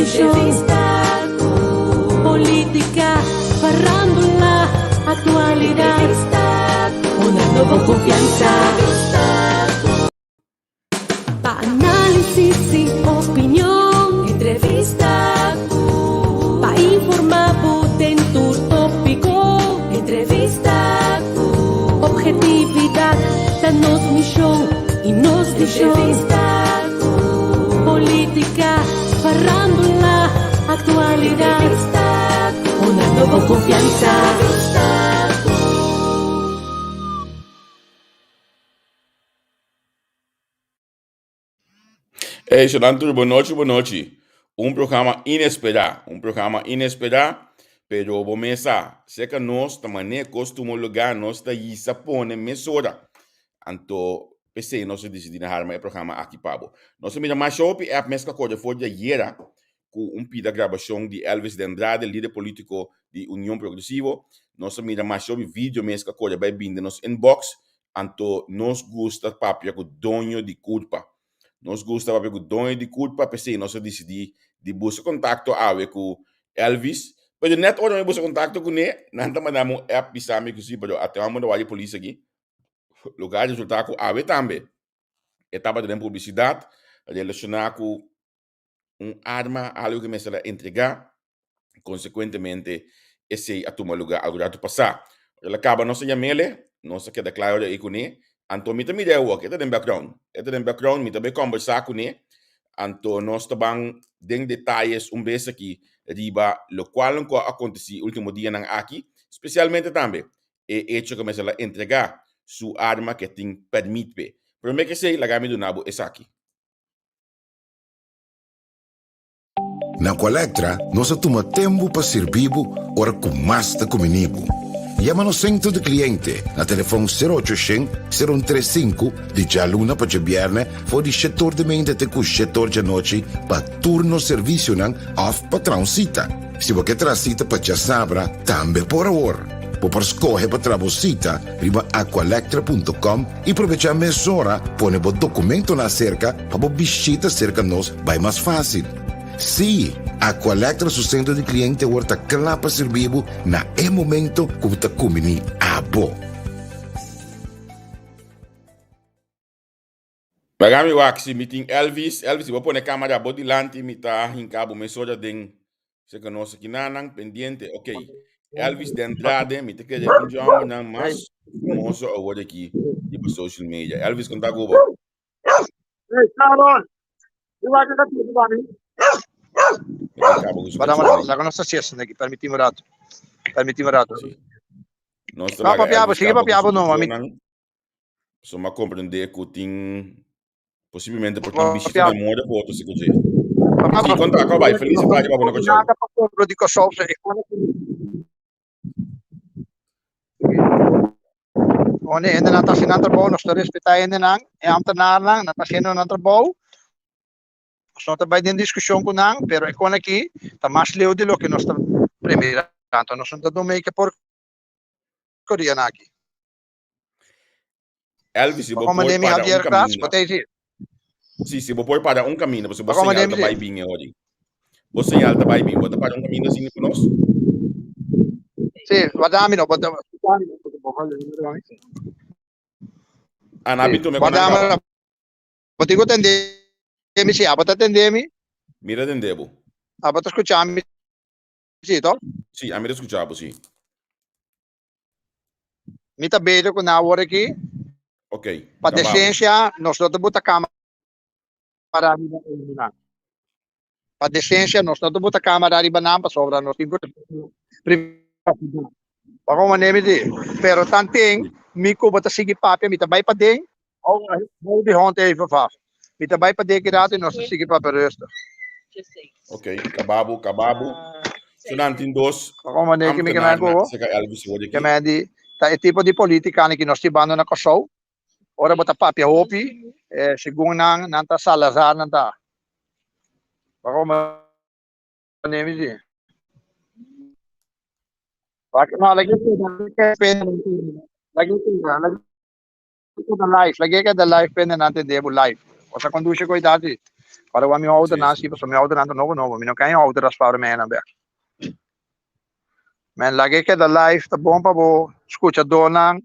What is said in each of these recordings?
di show. Política, farándula, actualidad. Una nueva confianza. Pa análisis y opinión. Entrevista. Pa informa bo den tur tópiko. Entrevista. Objetividad ta nos mishon i nos vishon. Entrevista. Polítika, farándula, aktualidat. Entrevista. Una nueva confianza. Hey, Shonan Tur, bon nochi, bon nochi. Un programa inesperá, un programa inesperá, pero bo mes sa, serka nos ta manera kos tuma lugá, nos ta yisa pone mesora. Anto, p'esei nos a disidí na harma e programa aki pa bo. Nos a mira masha hopi app mes ku a kore for di ayera ku un pida grabashon di Elvis de Andrade, lider polítiko di Union Progresivo. Nos a mira masha hopi video mes ku a kore bai bin den nos inbox. Anto nos gusta papia ku doño di kurpa. Nos gusta papia ku doño di kurpa, p'esei nos a disidí di buska kontakto awe ku Elvis. Pero nèt ora mi buska kontakto kuné, nan ta manda mi un app bisa mi ku si, pero ate amo ta wak di polis aki. Loke a resultá ku awe tambe e tabata den publisidat relashoná ku un arma, algu ku mester a entregá. Konsekuentemente esei a tuma lugá algu ratu pasá. Ora el a kaba nos a yam'el, nos a keda kla ora ei kuné. Anto mi ta mira e awor, e ta den background. E ta den background, mi ta bai kòmbersá kuné. Anto nos ta ban den detayes un bes aki riba lokual ku a akontesí último dianan aki, spesialmente tambe e echo ku mester a entregá su arma ku e tin pèrmit p'e. Promé ku esei, laga mi duna bo esaki. Na Colectra nos a tuma tempu pa sirbi bo ora ku mas ta kumini bo. Yama nos sentro di kliente na telefon sero ocho shen, sero un tres sinku di djaluna pa djabièrnè for di shetor di meinta te ku shetor djanochi pa tur nos servisionan òf pa traha un sita. Si bo ke traha sita pa djasabra tambe por awor. Bo por skohe pa traha bo sita riba aqualectra punto com i probechá mesora pone bo dokumentonan aserka pa bo bishita serka nos bai mas fásil. Sí, Aqualectra su sentro di kliente awor ta kla pa sirbi bo na e momento ku bo ta kumbiní abo. Laga mi wak si mi tin Elvis. Elvis, si bo pone camera bo dilanti mi ta hinca bo mesora den Seka nos aki nanan pendiente. Ok. Elvis de Andrade, mi ta kere un jongenan mas famoso awor aki riba social media. Elvis, konta ku bo. Hey, Sharon! Iwa ka katibu ba mi? Mi ta kaba ku su Madame, kachori. laga nos ta siesta neki, permití un rato. Permití un rato. Sí. Nos ta No, laga papiabo, Elvis sigue kaba ku papiabo su no, mami. kachornan. So m'a comprende cu tin posiblemente por tin bishita na moda por otro si cu dje. Sí, conta, acá bai. Feliz tarde pa bo na Kòrsou. Nada pa pueblo di Kòrsou, se e kona ku One hendenan ta hasi nan trabou, nos ta respetá hendenan, e ambtenaarnan, nan ta hasiendo nan trabou. Nos no ta bai den diskushon ku nan, pero e kona aki ta mas leu di loke nos ta premirá. Anto nos no ta duna mei ke porkerianan aki. Elvis, si bo por para un camina. Si, si bo por para un camina, pasobra bo señal ta bai bin e ora. Bo señal ta bai bin. Bo ta para un camina asina ku nos? Si, wadami no, bo ta Ah, na bin tome ku nan kaba. Bo tin ku tende mi si, abo ta tende mi? Mi ta tende bo. Abo ta skucha mi si, to? Si, ami ta skucha bo, si. Mi ta bezig ku nan awor aki. Ok. Pa desensia nos no ta buta kamara riba nan. Pa desensia nos no ta buta kamara riba nan pasobra nos tin ku privasidat. Bo komprende mi di? Pero tanten mi ku bo ta sigui papia mi ta bai paden. Hou die hond even vast. Mi ta bai paden ki rato i nos ta sigui papia rustig. Ok, kababu, kababu. So nan tin dos Bo komprende ki mi ke men ambtenaar ku bo? na seka Elvis hoor Ke aki. men di ta e tipo di politikanan ki nos tin bando na Kòrsou. Ora bo ta papia hopi, eh, segun nan, nan ta Salazar nan ta. Bo komprende mi si? Wak, no, lagi keda, lagi keda, lagi keda live, lagi keda live pende nan tende bo live. Bo ta conduce koitati. Ora wak mi outonan si, pasobra mi outonan ta nobo nobo. Mi no kan e outo raspa ora mi hei nan bek. Men laga e keda live, ta bon pa bo skuchadónan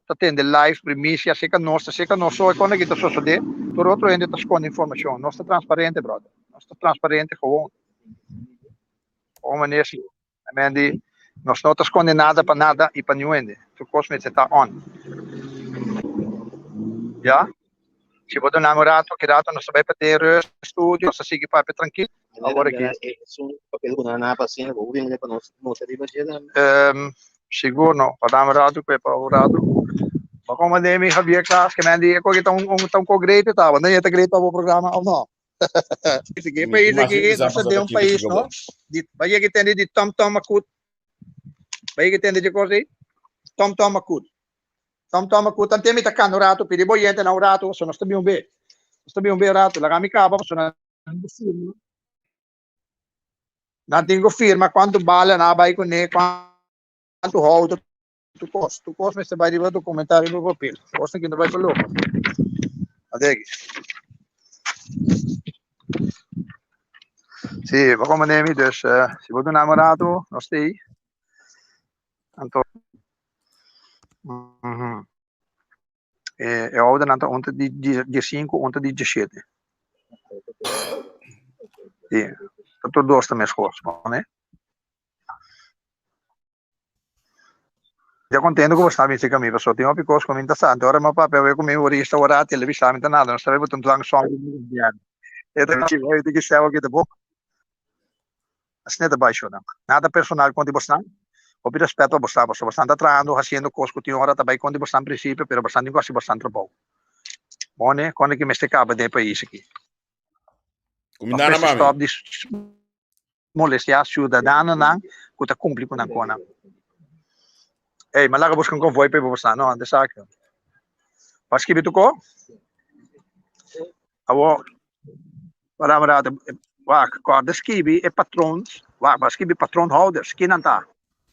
ta tende live primisia acerca nos, acerca nos so e kon aki ta sosode, tur otro hende ta skonde informashon. Nos ta transparente, brother. Nos ta transparente gewoon. Gewoon manera si. Men di, nos no ta skonde nada pa nada i pa niun hende. Tur kos mester ta on. Ya? Si bo duna mi un rato, ki rato nos ta bai pa den rust studio, nos ta sigui papia trankil. Awor aki. Sigur no, pa dame rato ku e pa un rato. Bo komo den mi Javier Klaas, ke men di e koki ta un ta un ko great ta, bo ta yeta great pa bo programa of no? Ke pais aki, nos ta den un pais no, di ba yega tende di Tom Tom Makut, ba yega tende dje kos ei? Tom Tom Makut. Tom Tom Makut, tante mi ta kanda un rato, pidi bo yentenan un rato, pasobra nos ta bin un be, nos ta bin un be un rato, laga mi kaba pasobra nan tin ku firma, nan tin ku firma kuantu bala nan a bai kuné, kuantu houto, tur kos, tur kos mester bai riba dokumentá riba papel, kosnan ki no bai pa loko. Adegi. Sí, bo komprendé mi, dus si bo duna mi un rato, nos ta ei. Anto, E, e oudernan ta un ta di diesinku, un ta di diesshete. Sí, ta tur dos ta meskos, ne? Mi ta kontento ku bo sta bisti ku mi, pasobra tin hopi kos ku mi ta sa. Anto ora mi a papia awe ku mi hurista ora el a bisa mi ta nada, no sabe bo ta un dwangsom di gobièrnu. E ta bisti, e ta kisa awor ki ta bon. Asina ta bai shownan. Nada personal kontra bosnan. Hopi respet pa bosnan pasobra bosnan ta trahando hasiendo kos ku tin ora ta bai kontra bosnan prinsipio pero bosnan tin ku hasi bosnan trabou. Mone kon ki mester kaba den e pais aki. Nos mester stop di molestia siudadanonan ku ta kumpli ku nan konan. Ey, mi a laga buska un konvoi pa e bosnan no, antes aki. Bo a skibi tur ko? Awor Para mi rato, wak, kòrda skibi e patrons, wak, bo a skibi patronhouders, kinan ta?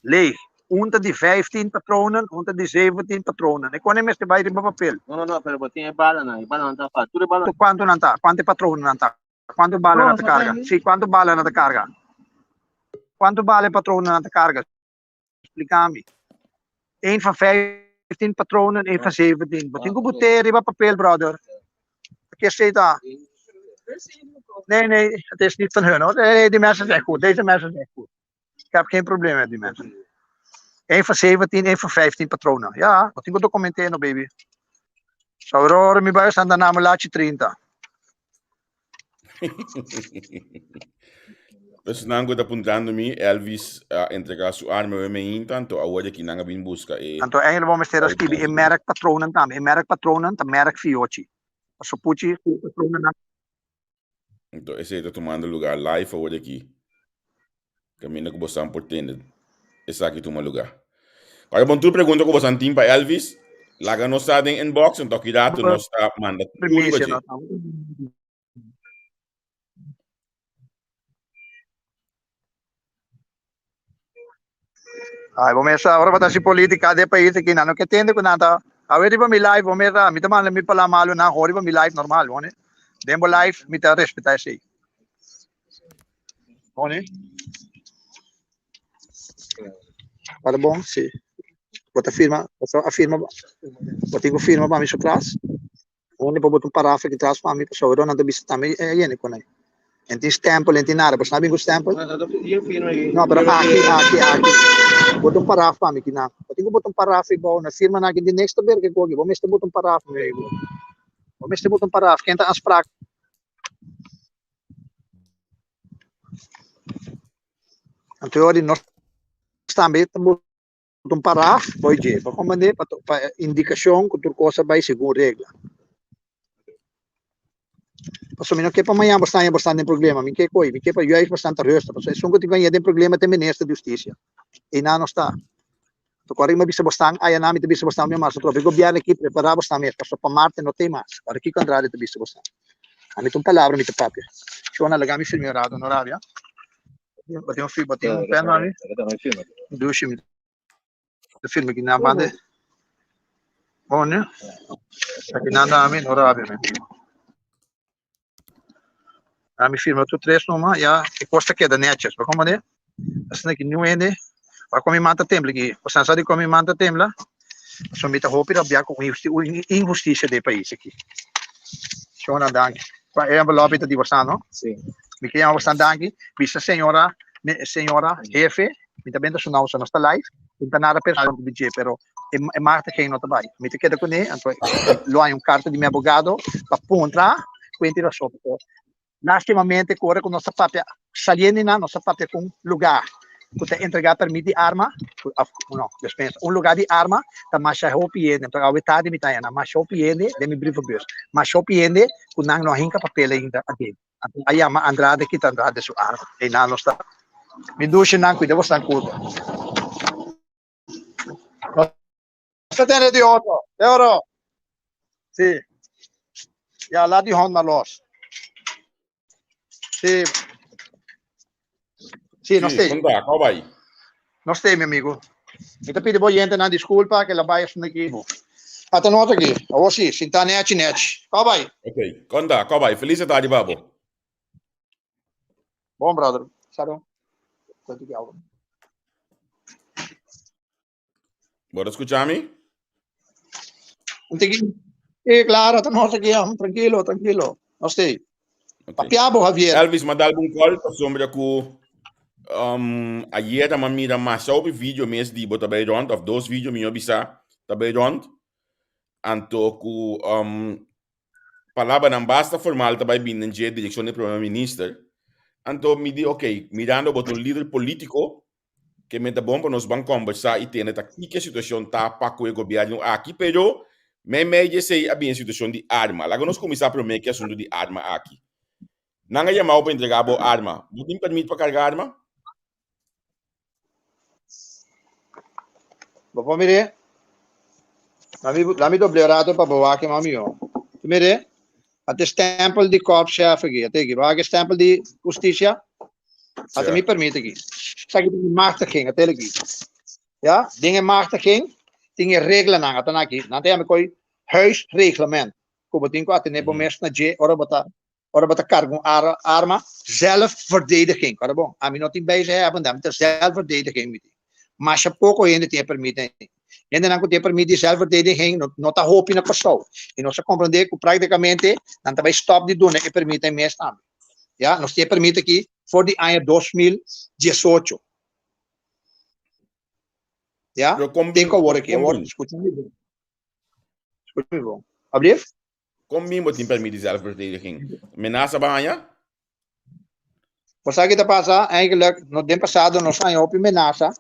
Leeg, un ta di vijftien patronen, un ta di zeventien patronen. E kon e mester bai riba papel? No, no, no, pero bo tin e balanan, e balanan ta afar. Tur e balanan. Kuantu nan ta? Kuantu e patronen nan ta? Kuantu bala nan ta karga? Si, kuantu bala nan ta karga? Kuantu bala e patronen nan ta karga? Splika mi. Eén van 15 patronen, één van 17. Bo tin ku bot'é riba papel, brother. Ke esei ta? Nee, nee, het is niet van hun hoor. Nee, nee, die mensen zijn goed. Deze mensen zijn goed. Ik heb geen probleem met die mensen. Eén van 17, één van 15 patronen. Ja, bo tin ku dokumenteer no, baby. Saurora mi bai santa naam lachi 30. Personan ku ta puntrando mi, Elvis a entrega su arma awe meinta, anto awor aki nan a bin buska e Anto eigenlijk bo mester a skibi e merk patronen tambe. E merk patronen ta merk fiochi. Paso puchi ku patronen Anto esei ta tumando lugar live awor aki. Kaminda ku bosan por tende esaki tuma lugar. Ora bon tur pregunta ku bosan tin pa Elvis, laga nos sa den inbox anto ki rato nos ta manda tur riba dje. Ay, bo mesa, ora bo ta hasi politica den pais aki, nan no ke tende ku nan ta, awe riba mi live bo mesa, mi ta manda mi palabra malu nan ho riba mi live normal, bo ne? Den bo live mi ta respeta esei. Bo ne? Para bon, si. Bo ta firma, bo ta afirma, bo tin ku firma pa mi su tras. Unda pa bo ta un parafe ki tras pa mi pasobra nan ta bisa tambe e yende con ei. En tin stempel, en tin nada, bo sa bin cu stempel? No, pero aki, aki, aki. Bo ta un paraf pa mi kinan. Bo tin cu bota un paraf ei na firma nan aki di niks ta berke cu aki. Bo mester bota un paraf, mi amigo. Bo mester bota un paraf. Ken ta aanspraak? Anto di nos tambe ta Bota un paraf boy dje pa komprende pa pa indikashon ku tur kos a bai segun regla. Pasobra mi no ke pa mañan bo sta bo sta den problema, mi ke koy, mi ke pa juist bo sta ta rustig, pasobra esun ku tin ku haña den problema ta e minister di hustisia, einan no sta. Anto ora mi a bisa bo stan ayanan mi ta bisa bo stan mi mas atrobe gobièrnu aki prepara bo stan mes pasobra pa marte no tin mas. Ora kiko Andrade ta bisa bo stan? Ami ta un palabra mi ta papia. Shona laga mi firma e rato no rabia. Bo tin un fi, bo tin un pen mami? Dushi mi ta firma ki nan banda. Bon, ne? Aki nan dami, no rabia mi. Mi firma tur tres numa, ya e kos ta keda netjes. Bo komprende? Asina ki niun hende wak kon mi man ta tembla aki. Bo sa di kon mi man ta tembla? Pasobra mi ta hopi rabiá ku un inhustisia den e pais aki. Shona danki. Kua e envelope ta di bosan no? Sí. Mi ke yama bosan danki. Bisa señora, señora hefe, mi ta benta su nou, nos ta live. Mi ta nada personal di dje, pero e, e machtiging no ta bai. Mi ta keda kuné, anto lo hay un karta di mi abogado pa puntra kuenti rason. Lastimamente ku ora ku nos ta papia saliendo nan, nos ta papia ku un lugá ku ta entregá permit di arma, òf no, despensa, un lugá di arma ta masha hopi hende, anto awe tardi mi ta haña nan masha hopi hende den mi brievenbus, masha hopi hende ku nan no a hinka papel ainda aden. Anto a yama Andrade kita Andrade su arma. Einan nos ta. Mi dushi nan kuida bosnan kurpa. Nos ta tende di otro. Te oro. Sí. Ya, laat die hond maar los. Sí. Sí, nos Sí, te. konta, kau bai? Nos te, mi amigo. Mi ta pidi bo yentenan disculpa ke la bai asun aki. Ata nos aki. Awor sí, sinta nechi nechi. Kau bai? Ok, konta, kau bai? Feliz tardi pa bo. Bon, brother. Saro. Kuantu ki awa? Bo ta skucha mi? Sí, claro, ta nos aquí, tranquilo, tranquilo. Nos te. Okay. Papiabo, Javier. Elvis, ma dal un call pasobra ku um, ayer ma mira masha hopi video mes di bo ta bay rond, of dos video mi bisa ta bay rond. Anto ku um, palabranan basta formal ta bay bin den dje direccion di prome minister. Anto mi di, ok, mirando bo ta un lider politico, Ke men ta bon pa nos ban kombersá i tende ta kiko e situashon ta pa ku e gobièrnu aki, pero meimei di esei a bin e situashon di arma. Laga nos kuminsá promé ku e asuntu di arma aki. Nan a yama bo pa entregá bo arma. Bo tin pèrmit pa karga arma? Bo por mir'é? Lami dobl'é rato pa bo wak e mas mihó. Bo mir'é? Ata e stempel di korpschef aki. Ata aki. Bo wak e stempel di hustisia? Ata mi permit aki. Esaki ta mi machtiging, ata el aki. Ya, den e machtiging tin e reglanan, ata nan aki. Nan ta yama koi huisreglement, ku bo tin ku atené bo mes na dje ora bo ta ora bo ta karga un arma, zelfverdediging. Ora bon, ami no tin bij ze hebben, dan mi ta zelfverdediging mi tin. Masha poko hende tin e permit ei. Hendenan ku tin e permit di zelfverdediging no no ta hopi na Kòrsou. I nos a komprendé ku praktikamente nan ta bai stòp di duna e permit ei mes tambe. Ya, nos tin e permit aki for di aña 2018. Ya, Pero kon te bin, ku awor aki. kon Awor, bin, skucha mi bon. Skucha mi bon. Ablief? kon bin bo tin permit di zelfverdediging? Menasa bo haña? Bo sa ki ta pasa? Eigenlijk, no, den pasado nos haña hopi menasa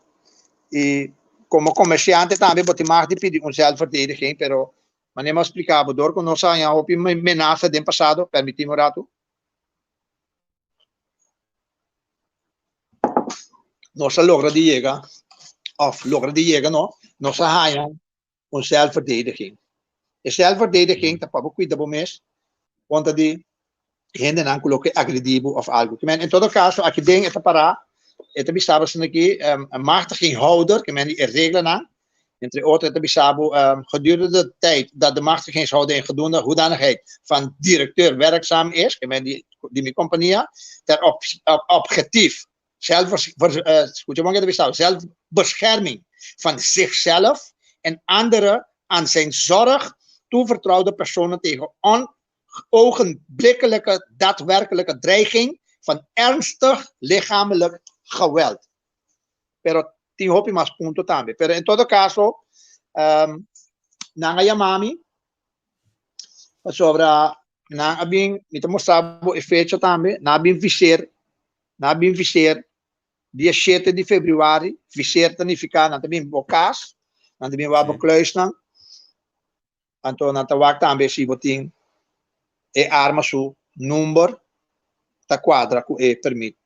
i komo komersiante tambe bo tin mag di pidi un zelfverdediging, pero Manera mi a spliká bo, dor ku nos a haña hopi menasa den pasado, permití mi un ratu. Nos a logra di yega, òf logra di yega no, nos a haña un zelfverdediging. E zelfverdediging ta pa bo kuida bo mes kontra di hendenan ku lo ke agredí bo òf algu. Ke men, en todo kaso, aki den e ta pará, e ta bisa bo asina ki, machtiginghouder, ke men di e reglanan, entre otro e ta bisa bo, gedurende de tijd dat de machtigingshouder in gedoende hoedanigheid van directeur werkzaam is, ke men di di mi kompania, ter objectief zelf, skucha bon ke ta bisa bo, zelfbescherming van zichzelf en andere aan zijn zorg toevertrouwde personen tegen on ogenblikkelijke daadwerkelijke dreiging van ernstig lichamelijk geweld. Pero tin hopi mas punto tambe. Pero en todo caso, um, nan a yama mi pasobra nan a bin, mi ta mostra bo e fecha tambe, nan a bin viseer, nan a bin viseer dia 7 di februari, viseer ta nifica nan ta bin bo cas, nan ta bin wak bo kluisnan, Anto nan ta wak tambe si bo tin e arma su number ta cuadra cu e permit.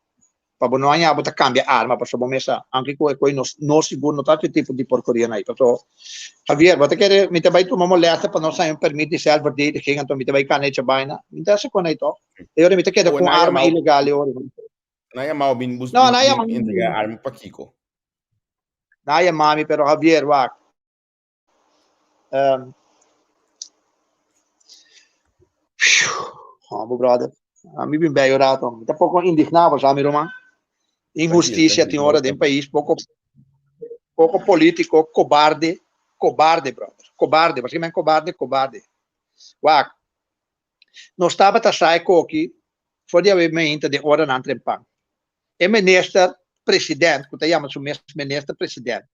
Pa bo no haña bo ta cambia arma pasobra bo mes sa aunke cu e coy nos no sigur no ta haci tipo di porcoria nan ayi. Pasobra Javier bo ta kere mi ta bay tuma molestia pa nos haña un permit di zelfverdediging anto mi ta bay cana echa baina. Mi ta haci con ey toch. E ora mi ta keda cu un arma ilegal e ora. Nan yamao bin bus No, nan yama bin entrega arma pakico? Nan yama mi pero Javier wak. Um, oh, brother. Ami bin bij un rato. Mi ta poko indigná, bo sa mi ruman. Inhustisia tin ora den pais, poko poko polítiko kobarde, kobarde brother, kobarde, paske men kobarde, kobarde. Wak, nos tabata sa e koki for di awe meinta den oranan trempan. E minister president, ku ta yama su mes minister president,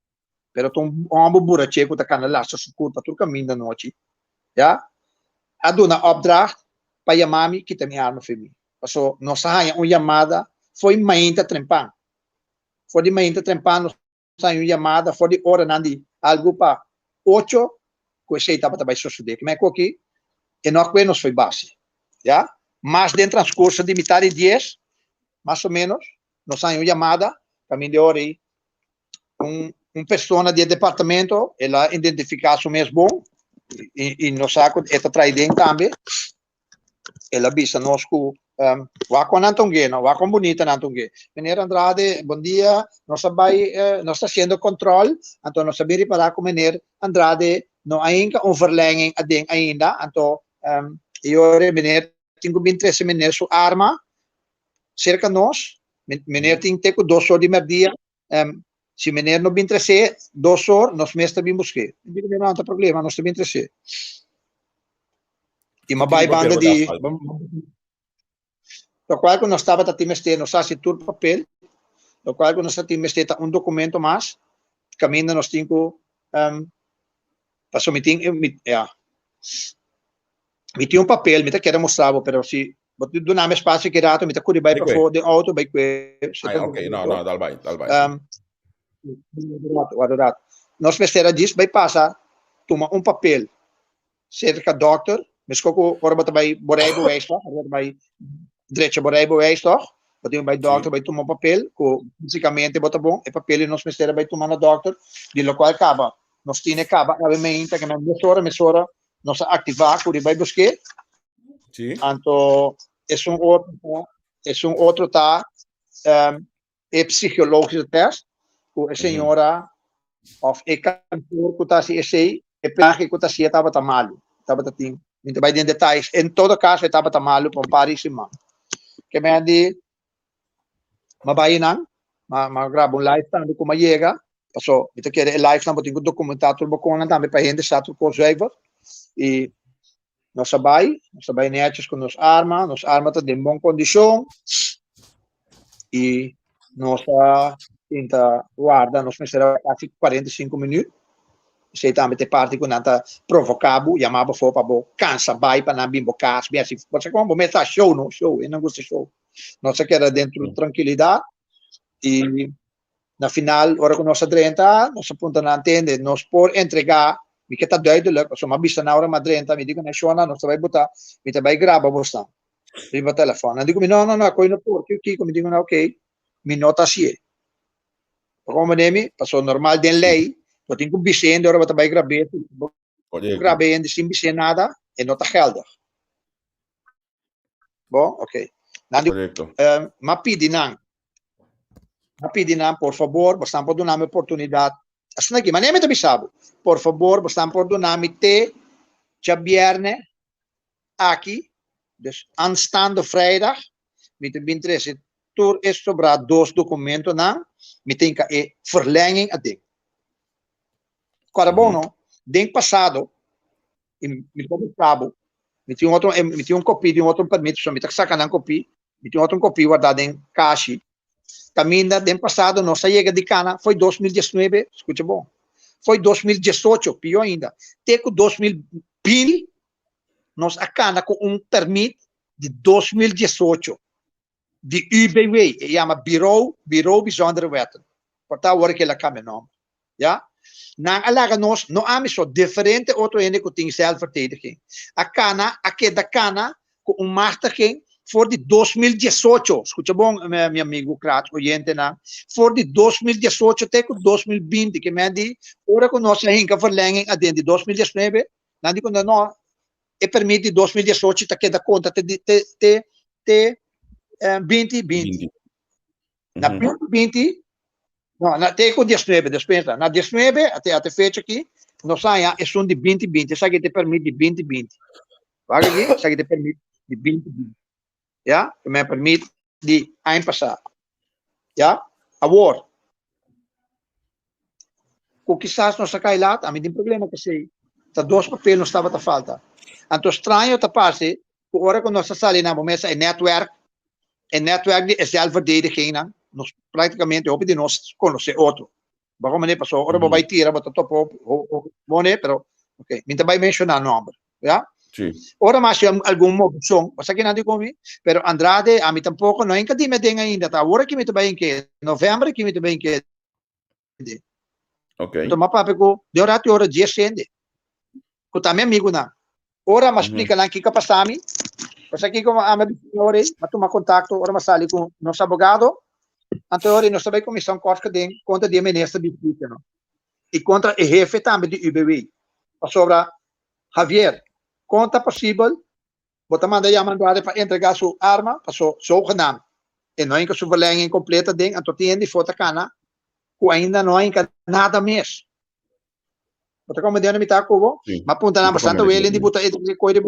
pero ta un homber burache ku ta kana lastra su kurpa tur kaminda anochi, ya, a duna opdracht pa yama mi kita mi arma for mi. Paso nos a haña un yamada for di mainta trempan. For di mainta trempan nos a haña un yamada for di oranan di algu pa ocho ku esei tabata bai sosodé. Kimen ku aki e no a kue nos foi base, ya. Mas den transkurso di mitad di dies, mas o menos, nos a haña un yamada kaminda e ora ei un un persona di e departamento, el a identifica su mes bon y, y nos sa cu e ta trae den tambe. El a bisa nos cu um, wak con nan ta no, wak con bonita nan ta Meneer Andrade, bon dia, nos a bay, eh, nos ta haciendo control, anto nos a bin ripara cu meneer Andrade no a hinca un verlenging aden ainda, anto um, e ora meneer tin cu bin trece meneer su arma cerca nos, meneer tin te cu dos or di merdia, um, si meneer no bin trece dos or, nos mes ta bin buske. Mi digo, no ta problema, nos ta bin trece. Y ma bai banda di... Lo cual cu nos tabata tin mester, nos haci tur papel, lo cual cu nos ta tin mester ta un documento mas, caminda nos tin cu, um, paso mi tin, mi, ja, mi tin un papel, mi ta kere mustra bo, pero si bo duna mi espacio ki rato, mi ta kuri bai pafó den auto, bai kue. Ay, ok, no, no, dal bai, dal bai. Um, warda un rato. Nos mester a djis bai pasa, tuma un papel serka dokter, mesko ku ora bo ta bai bo rijbewijs toch, ora bo ta bai drecha bo rijbewijs toch, bo tin bai dokter bai tuma un papel ku físikamente bo ta bon, e papel nos mester a bai tuma na dokter, di lokual kaba nos tine kaba awe meinta ke men mesora mesora nos a aktivá ku riba e busk'é. Sí. Anto esun otro ta, esun otro ta um, e psichologische test ku e señora of e kantoor ku ta hasi esei, e plachi ku ta hasié tabata malu, tabata tin, mi ta bai den detalles, en todo caso e tabata malu pa un par di siman. Ke men di, m'a bai einan, m'a m'a graba un live tambe ku m'a yega, Paso mi ta kere e live nan bo tin ku dokumentá tur bo konnan tambe pa hende sa tur kos zuiver. I nos a bai, nos a bai nètjes ku nos arma, nos arma ta den bon kondishon i nos a sinta warda, nos mester a kasi 45 minüt. Esei tambe ta e parti ku nan ta provoká bo, yama bo afó pa bo kansa bai pa nan bin bo kas, bin hasi, bo sa kon bo mes ta show no, show, e nan gusta show. Nos a keda den tur trankilidat i Na final, ora ku nos a drenta, nos a puntra nan, Tende, nos por entregá? Mi ke ta duidelijk, pasobra mi a bisa nan ora mi a drenta, mi di ku nan, Shona, nos ta bai bota, mi ta bai graba bosnan riba telefòn. Nan di ku mi, No, no, no, akoi no por, kiko, kiko? Mi di ku nan, Oké, mi no ta hasié. Bo komprendé mi? Pasobra normal den lei, bo tin ku bisa hende ora bo ta bai grab'é, si bo graba hende sin bis'é nada, e no ta geldig. Bo, oké. Nan di, Correcto. Um, ma pidi nan. Ma pidi nan, por favor, bosnan por duna mi oportunidad. Asina aki, manera mi ta bisa bo. Por favor, bosnan por duna mi te djabierne aki, dus aanstaande vrijdag, mi ta bin trece tur e sobrá dos documentonan, mi tin ka e verlenging aden. Kòrda bon, no? Den pasado, i mi ta busca bo, mi tin otro, mi tin un kopi di un otro permit, so mi ta saka nan kopi, mi tin otro kopi wardá den kashi, kaminda den pasado nos a yega di kana foi 2019, skucha bon, foi 2018, pió ainda, te ku 2020 nos a kana ku un permit di 2018 di UBW, e yama Bureau, Bureau Bijzondere Wetten, por ta awor ke el a kambia nomber. Ya. Nan a laga nos, no ami so, diferente otro hende ku tin zelfverdediging. A kana, a keda kana ku un machtiging for di 2018, skucha bon mi amigu Krat, oyentenan, for di 2018 te ku 2020, ke men di ora ku nos a hinka verlenging aden di 2019, nan di ku no, no, e permit di 2018 ta keda konta te te te te 2020. Na 2020, no, na te ku 19, despensa, na 19, ate ate fecha aki, nos haña esun di 2020, esaki te permit di 2020. Wak aki, esaki te permit di 2020. Ya, ku mi permit di aña pasá. Ya, awor ku kisas nos a kai lat, ami tin problema ku esei. Ta dos papel nos tabata falta. Anto straño ta parse ku ora ku nos a sali na bo mesa e netwerk, e netwerk di e zelfverdedigingnan, nos praktikamente hopi di nos konosé otro. Bo komprendé? Pasobra ora bo bai tira bo ta topa hopi, hopi mone, pero ok, mi ta bai menshoná nòmber, ya. Sí. Ora mas hasi algun movishon, bo sa kinan di ku mi? Pero Andrade, ami tampoko no hinka dime den ainda, ta awor aki mi ta bai hink'é, novèmber aki mi ta bai hink'é den. Ok. Anto m'a papia ku den un ratu i ora dies hende, ku ta mi amigunan. Ora m'a splika nan kiko a pasa mi, bo sa kiko ami a bisa nan ora ei? M'a tuma kontakto ora m'a sali ku nos abogado, anto ora ei nos ta bai kuminsá un kort geding kontra di e minister di hustisia no, i kontra e hefe tambe di UBW. Pasobra, Javier, kon ta posibel bo ta manda yama Andrade pa entregá su arma, paso zogenaamd e no a hinka su verlenging kompleto aden, anto tin hende for ta kana ku ainda no a hinka nada mes. Bo ta komprendé mi ta ku bo? Sí. Ma punta nan Mi ta bastante komprendé. welen di buta e koi di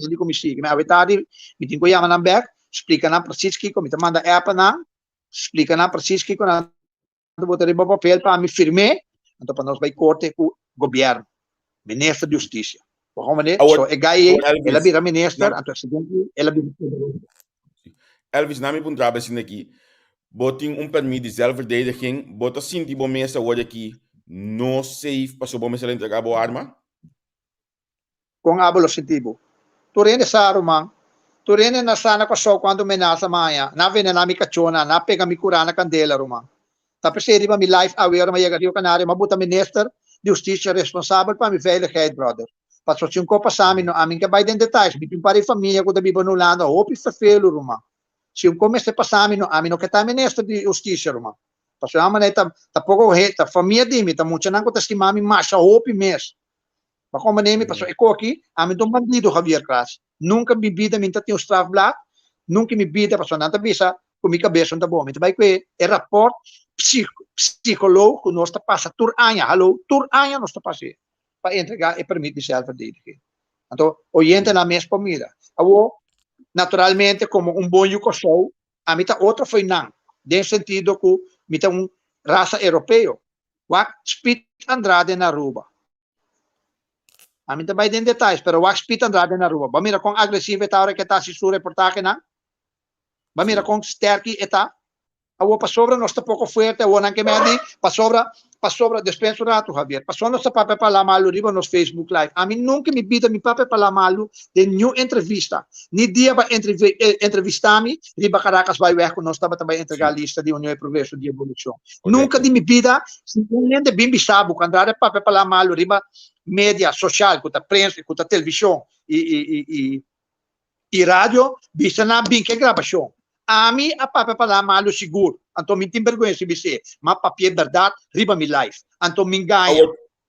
di ku mi sigui. Mi awe tardi mi tin ku yama nan bek, splika nan precies kiko, mi ta manda app nan, splika nan precies kiko nan ta buta riba papel pa mi firm'é, anto pa nos bai korte ku gobièrnu, minister di hustisia. Bo komprendé? Awor, So e gai ei, awor el a Elvis, bira minister, nan, anto e siguiente el a bira presidente. Elvis, na mi puntra bo esina aki, bo tin un permit di zelfverdediging, bo ta sinti bo mes awor aki no safe pasobra bo mester a entrega bo arma? Kon abo lo sinti bo? Tur hende sa, ruman. Tur hende na sa na Kòrsou kuantu menasa maña. Nan a venená mi kachónan, nan a pega mi kurá na kandela, ruman. Ta p'esei riba mi live awe ora mi a yega Rio Canario, mi a buta minister di hustisia responsabel pa mi veiligheid, brother. Pasobra si un kos pasa mi, no ami ke bai den detayes, mi tin un par di famia ku ta biba na Hulanda, hopi ferfelu, ruman. Si un kos mester pasa mi, no ami no ke ta minister di hustisia, ruman. Pasobra manera ta ta poko he ta famia di mi, ta muchanan ku ta stima mi masha hopi mes. Bo a komprende mi? Pasobra e koki, ami ta un bandido, Javier Kras. Nunka mi bida mi ta tin un strafblad, nunka mi bida, pasobra nan ta bisa ku mi kabes no ta bon. Mi ta bai ku e raport psikoloog ku nos ta pasa tur aña, hallo, tur aña nos ta pasa e pa entregá e permit di zelfverdediging. Anto oyentenan mes por mira. Awor, naturalmente komo un bon yu Kòrsou, ami ta otro fo'i nan, den sentido ku mi ta un rasa europeo. Wak Speed Andrade na Aruba. Ami ta bai den detalles, pero wak Speed Andrade na Aruba. Bo a mira kon agresivo e ta ora ke ta hasi su reportahenan? Bo a mira kon sterki e ta? Awor pasobra nos ta poko fuerte, awor nan ke medi, pasobra, pasobra, despensa un ratu Javier, pasobra nos ta papia palabra malu riba nos Facebook live. Ami nunka mi bida mi papia palabra malu den niun entrevista, ni dia ba entrevista mi riba Caracas bai weg ku nos tabata bai entrega lista di Union e Progreso di Evolucion. Nunka di mi bida, si un hende bin bisa bo ku Andrade papia palabra malu riba media social, ku ta prensa, ku ta television i i i i i radio, bisa nan bin ke grabashon. Ami a papia palabra malu sigur, anto mi tin bergwensa di bis'é, m'a papia e bèrdat riba mi life. Anto mi gaña,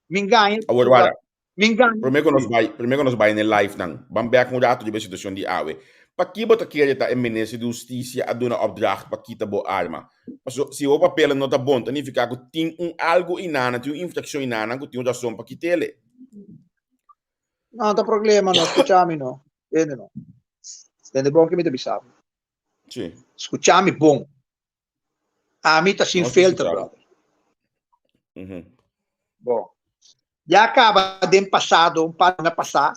mi gaña, Awor wara, mi gaña. Promé ku nos bai, promé ku nos bai n'e live nan, ban bèk un ratu riba e situashon di awe. Paki bo ta kere ta e minister di hustisia a duna opdracht pa kita bo arma? Paso si bo papelnan no ta bon, ta nifiká ku tin un algu inanan, tin un infrakshon inanan ku tin un rason pa kit'ele. No ta problema no, skucha mi no. Tende no. Tende bon ke mi ta bisa bo. Sí. Skucha mi bon. Ami ta sin Nos ta filter, skucha bo. brother. Mhm. Bon. Ya kaba den pasado, un par luna pasá,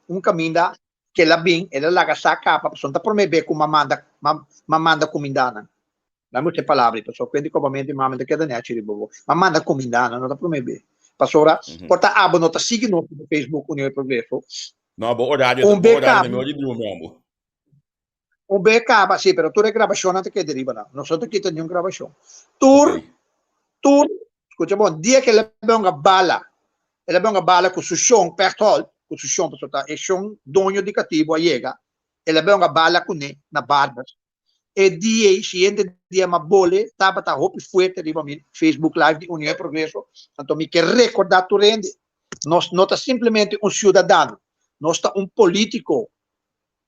un kaminda ke el a bin, el a laga sa kaba, pasobra no ta promé be ku m'a manda, m'a manda kumindanan. Nan mucha palabra ei, pasobra kuenta di kobamentu di mama ta keda nechi riba bo. Ma manda kuminda nan, no ta promé be. Pasobra por ta abo no ta sigui nos riba Facebook Union e Progreso. No, bo orario, Un bo be orario kaba. na mi ora di drumi amo. Un be kaba, si, pero tur e grabashonnan ta keda riba nan. Nos no ta kita niun grabashon. Tur, Okay. tur, skucha bon, dia ku el a bonga bala, el a bonga bala ku su shon, Pechtold, ku su shon, pasobra ta e shon doño di katibu a yega, el a bonga bala kuné na Barbers. E dia ei, siguiente dia m'a bole tabata hopi fuerte riba mi Facebook Live di Union e Progreso, anto mi ke recorda tur hende, nos no ta simplemente un ciudadano, nos ta un politico.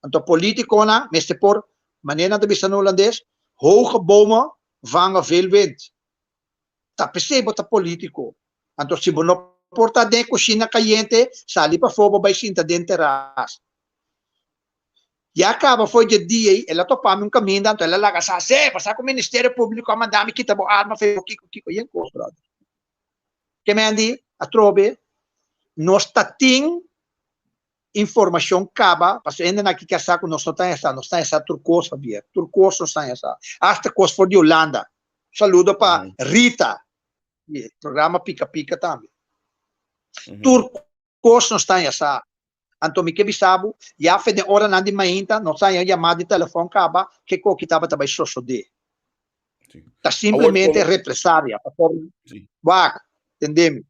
Anto politiconan mester por, manera nan ta bisa na Holandes, hoge bomen vangen veel wind. Ta p'esei bo ta politico. Anto si bo no por ta den e cushina cayente, sali pafó bo bai sinta den terras. Ya kaba fo'i dje dia ei, el a topa mi un kaminda, anto el a laga sa, Se, bo sa ku Ministerio Públiko a manda mi kita bo arma fe bo kiko kiko. Yen kos, bròder. Ke men di, atrobe, nos ta tin informashon kaba, pasobra hendenan aki ke sa ku nos no ta hesa, nos ta hesa tur kos, Javier, tur kos nos ta hesa, asta kos for di Holanda. Saludo pa Rita, di e programa Pika Pika tambe. Tur kos nos ta hesa. Anto mi ke bisa bo, ya fe den oranan di mainta nos a haña un yamada di telefòn kaba ke koki tabata bai sosodé. Ta simplemente represalia pasobra wak, tende mi.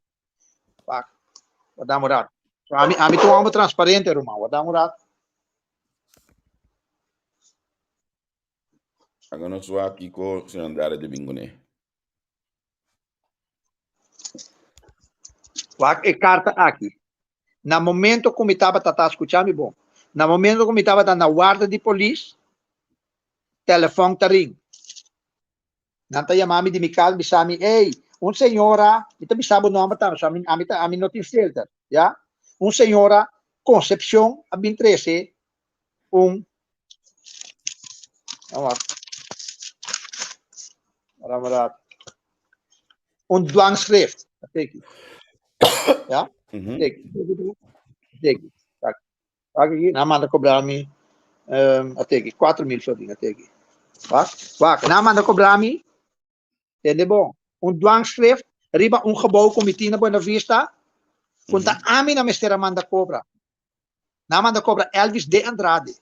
Wak, wardam un rato. Ami, ami ta un homber transparente, ruman, wardam un rato. Laga nos wak kiko señor Andrade ta bin kuné. Wak e karta aki. Na momento ku mi tabata ta skucha mi bon. Na momento ku mi tabata na warda di polis, telefòn ta ring. Nan ta yama mi di mi kas bisa mi, Ey, un señora, mi ta bisa bo nòmber tambe, so ami ami ta ami no tin filter, ya. Un señora Concepcion a bin trese un un dwangschrift. Teki. Ja? Teki. Teki. Aki, nan manda cobra mi um, ateki, 4.000 florin ateki. Wak, wak, nan manda cobra mi, tende bon, un dwangschrift riba un gebouw ku mi tin na Buena Vista, ku ta ami nan mester a manda cobra. Nan manda cobra Elvis de Andrade.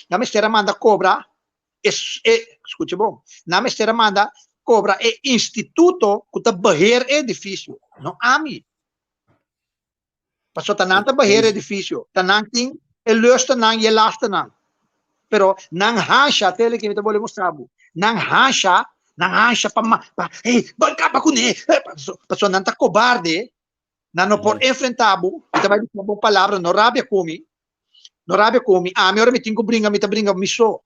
Nan mester a manda cobra e, e scucha bon, nan mester a manda cobra e instituto cu ta beheer e edificio, no ami. Pasobra ta nan ta beheer e edificio, ta nan tin e lusternan y e lasternan. Pero nan hansha, tele ki mi ta bolbe mustra bo, nan hansha, nan hansha pa, pa, hey, ban caba cune, pasobra nan ta cobarde. Nan no por enfrentá bo. Mi ta bai bisa bo un palabra, no rabia ku mi. No rabia ku mi. Ami ora mi tin ku bringa, mi ta bringa mi so.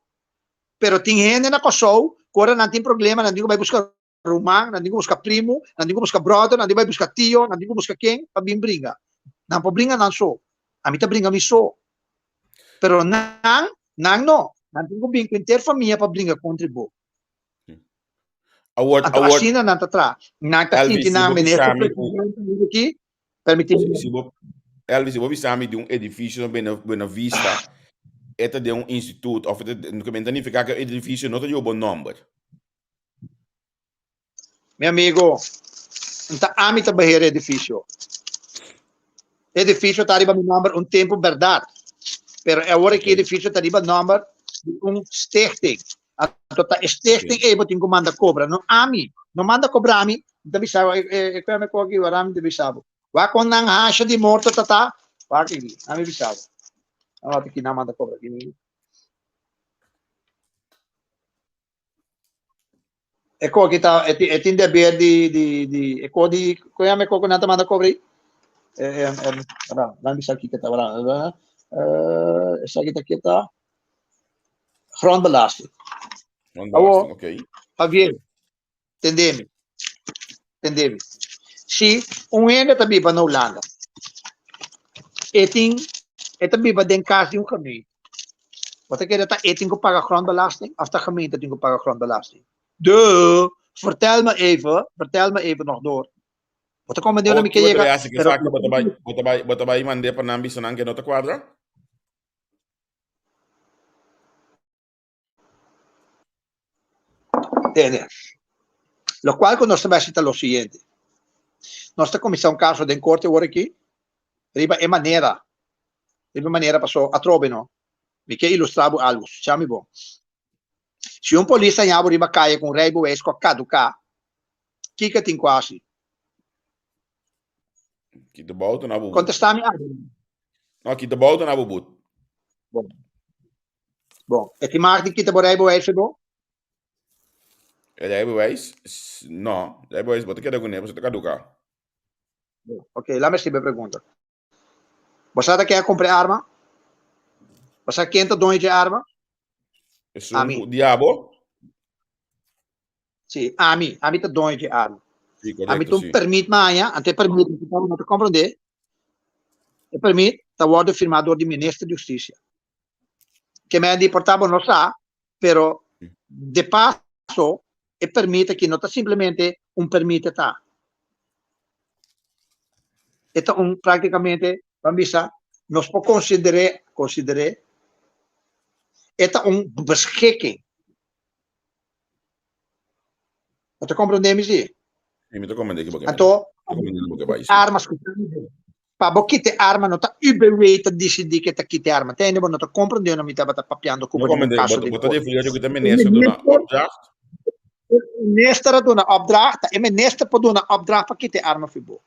Pero tin hende na Kòrsou ku ora nan tin problema, nan tin ku bai buska ruman, nan tin ku buska primu, nan tin ku buska bròder, nan tin ku bai buska tio, nan tin ku buska ken pa bin bringa. Nan por bringa nan so. Ami ta bringa mi so. Pero nan, nan no. Nan tin ku bin ku henter famia pa bringa kontra bo. Awor, Anto awor, asina nan ta tra. Nan ta Elvis, sinti si nan bo minister bisa mi ku presidente aki, permiti si, si bo Elvis, si bo bisa mi di un edifisio na Buena, Buena Vista, e ta den un instituto, of e ta, ke men ta nifiká ku e edifisio no ta riba bo nòmber. Mi amigo, nta ami ta beheer e edifisio. Edifisio ta riba mi nòmber un tempu bèrdat, pero awor aki edifisio ta riba nòmber di un stichting. Anto ta e stichting ei bo tin ku manda kobra, no ami. No manda kobra ami, mi ta bisa bo, e kue mi koki wara mi ta bisa bo. Wak kon nan hasha di morto ta ta, wak aki, ami bisa bo. Awor aki nan manda kobra. E ko ki ta, e tin, e tin deber di, di, di, e ko di, ko yama e ko ku nan ta manda kobra ei? E, e, e, wara, nan bisa kiko ta, wara, wara, eh, esaki ta kita, grondbelasting. Grondbelasting, Awo, oké. Javier, tende mi, tende mi. Si un hende ta biba na Hulanda, e tin, e ta biba den kas di un gemeente. Bo ta kere ta e tin ku paga grondbelasting of ta gemeente tin ku paga grondbelasting? Duh! Vertel me even, vertel me even nog door. Bo ta komprende unda Awor mi ke ki bo ta yega? bai hasi ku Pero esaki? Bo ta bai, bo ta bai, bo ta bai mand'é pa nan bisa nan ke no ta kuadra? Tene. Locual cu nos ta bay ta lo siguiente. Nos ta cuminsa un caso den corte awor aki riba e manera, riba e manera paso atrobe no. Mi ke ilustra bo algo, scucha mi bon. Si un polis haña bo riba caye cu un rijbewijs cu a caduca, kiko tin cu haci? Kita bo auto na bo but. Contesta mi algo. No, kita bo auto na bo but. Bon. Bon, e tin mag di kita bo rijbewijs bo? E rijbewijs? No, rijbewijs bo ta keda kuné, pasobra ta kaduká. Ok, laat me hasi e pregunta. Bo sa ta ken a kumpra e arma? Bo sa ken ta doño dje arma? Esun Ami. ku diabo? Sí, ami. Ami ta doño dje arma. Sí, Ami korekto, ta un sí. permit maña, ante e permit no ta komprondé. E permit ta wòrdu firmá dor di minister di hustisia. Ke men di por ta bo no sa, pero de paso e permit aki no ta simplemente un permit e ta. E ta un prácticamente, ban bisa, nos por consider'é, consider'é, e ta un beschikking. Bo ta comprende mi si? Sí, mi ta comprende ki bo ke Anto, bo ke bai, sí. Arma, scucha mi bien. Pa bo kita e arma no ta UBW ta dicidi ke ta kita e arma. Te ainda bo no ta comprende no mi tabata papiando ku bo den un caso Bo di ta corte. referí ku ta minister duna opdracht? E minister a duna opdracht, ta e minister por duna opdracht pa kita e arma fi bo.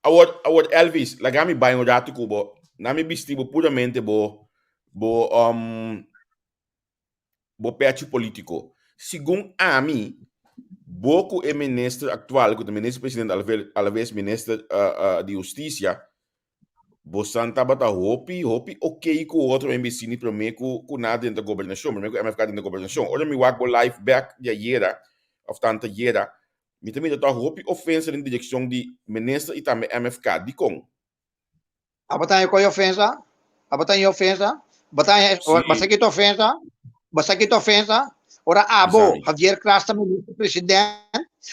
Awor, awor Elvis, laga mi bai un rato ku bo. Na mi bisti bo puramente bo bo um, bo pechi politico. Segun ami, bo cu e minister actual, cu ta minister president alaves minister di husticia, bosan tabata hopi, hopi ok cu otro en bicini prome cu cu na drenta gobernacion, prome cu MFK drenta gobernacion. Ora mi wak bo live back di ayera, of tanta ayera, mi ta mira toch hopi ofensa den direccion di minister y tambe MFK. Dicon? Abo ta haña koe ofensa? Abo ta haña ofensa? Bo ta haña, Sí. bo sa kita ofensa? Bo sa kita ofensa? Ora abo, Bisa mi. Javier Kras ta minister president,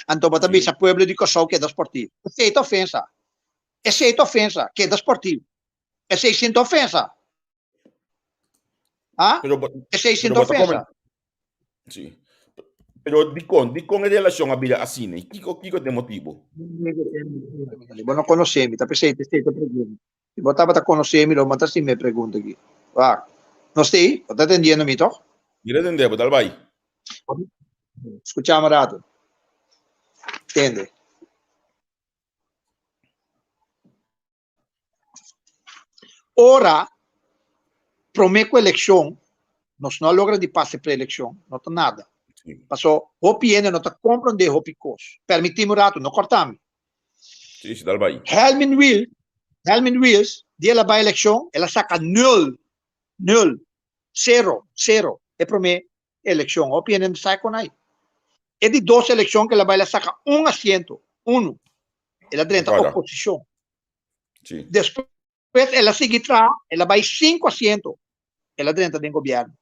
anto bo ta Sí. bisa pueblo di Kòrsou keda sportief. Esei ta ofensa. Esei ta ofensa, keda sportief. Esei sin ta ofensa. Ha? Pero bo, Esei sin pero ta bo ta ofensa. come. Sí. Pero dikon, dikon e relashon a bira asina? I kiko, kiko ta e motibu? Bo no konosé mi, ta p'esei ta esei ta pregunta. Si bo tabata konosé mi, lo bo ta hasi mi e pregunta aki. Wak. No stei? Bo ta atendiendo mi, tòg? Mi ta atendé bo, dal bai. Skuchá mi un ratu. Tende. Ora prome ku elekshon nos no a logra di pasa e preelekshon, no ta nada. Paso hopi hende no ta komprende hopi kos. Permitimi un ratu, no korta mi. Sí, sí, dal bai. Helmin Wiels, Helmin Wiels, di el a bai elekshon, el a saka nul, nul, sero, sero, e prome elekshon. Hopi hende no sa kon ai. E di dos elekshon ku el a bai, el a saka un asiento, unu. El a drenta oposishon. Sí. Despues el a sigui traha, el a bai sinku asiento, el a drenta den gobierno.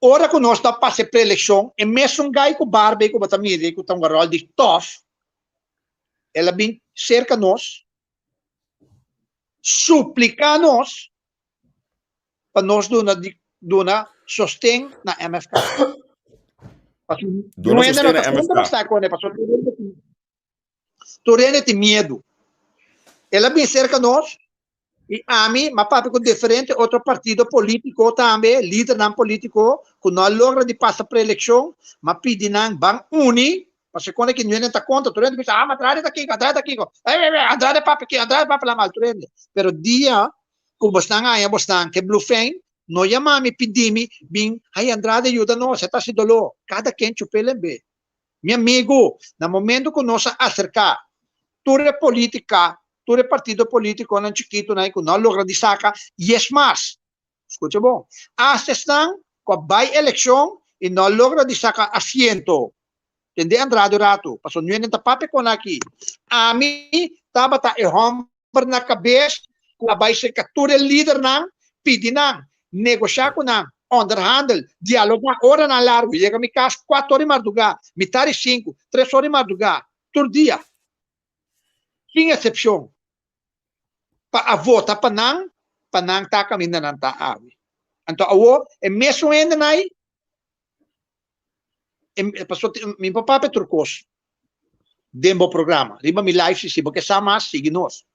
Ora ku nos ta pasa e preelekshon, e mesun gai ku barba ei ku bo ta mira ei ku ta un garòl di tòf, el a bin serka nos, supliká nos pa nos duna di duna sosten na MFK. Pasobra Duna no hende sosten no na ta MFK. konta nos ta kone, pasobra Tur hende tin miedu. El a bin serka nos i ami m'a papia ku diferente otro partido polítiko tambe, lidernan polítiko ku no a logra di pasa preelekshon, m'a pidi nan ban uni, pasobra konde ki niun hende ta kontra, tur hende bisa, ah, ma Andrade ta kiko, Andrade ta kiko, Andrade papia kiko, Andrade papia la mal, tur hende. Pero dia ku bosnan haña bosnan ke blufein, no yama mi pidi mi bin, ay Andrade yuda nos, e ta hasi doló, kada ken chup'é lembe. Mi amigu, na momento ku nos a aserká tur e polítika, tur e partido polítikonan chikitunan ku no a logra di saka, i es mas, skucha bon, asta esnan ku a bai elekshon i no a logra di saka asiento, tende Andrade un ratu, pasobra nu hende ta papia kon aki, ami tabata e hòmber na kabes ku a bai serka tur e lidernan, pidi nan, negoshá ku nan, onderhandel, dialogá oranan largu, yega mi kas kuater ora di mardugá, mitar di sinku, tres ora di mardugá, tur dia, sin eksepshon, pa a vota pa nan, pa nan ta kaminda nan ta awe. Anto awor e mesun hendenan ei, pasobra mi por papia tur kos den bo programa. Riba mi live si si bo ke sa mas sigui nos.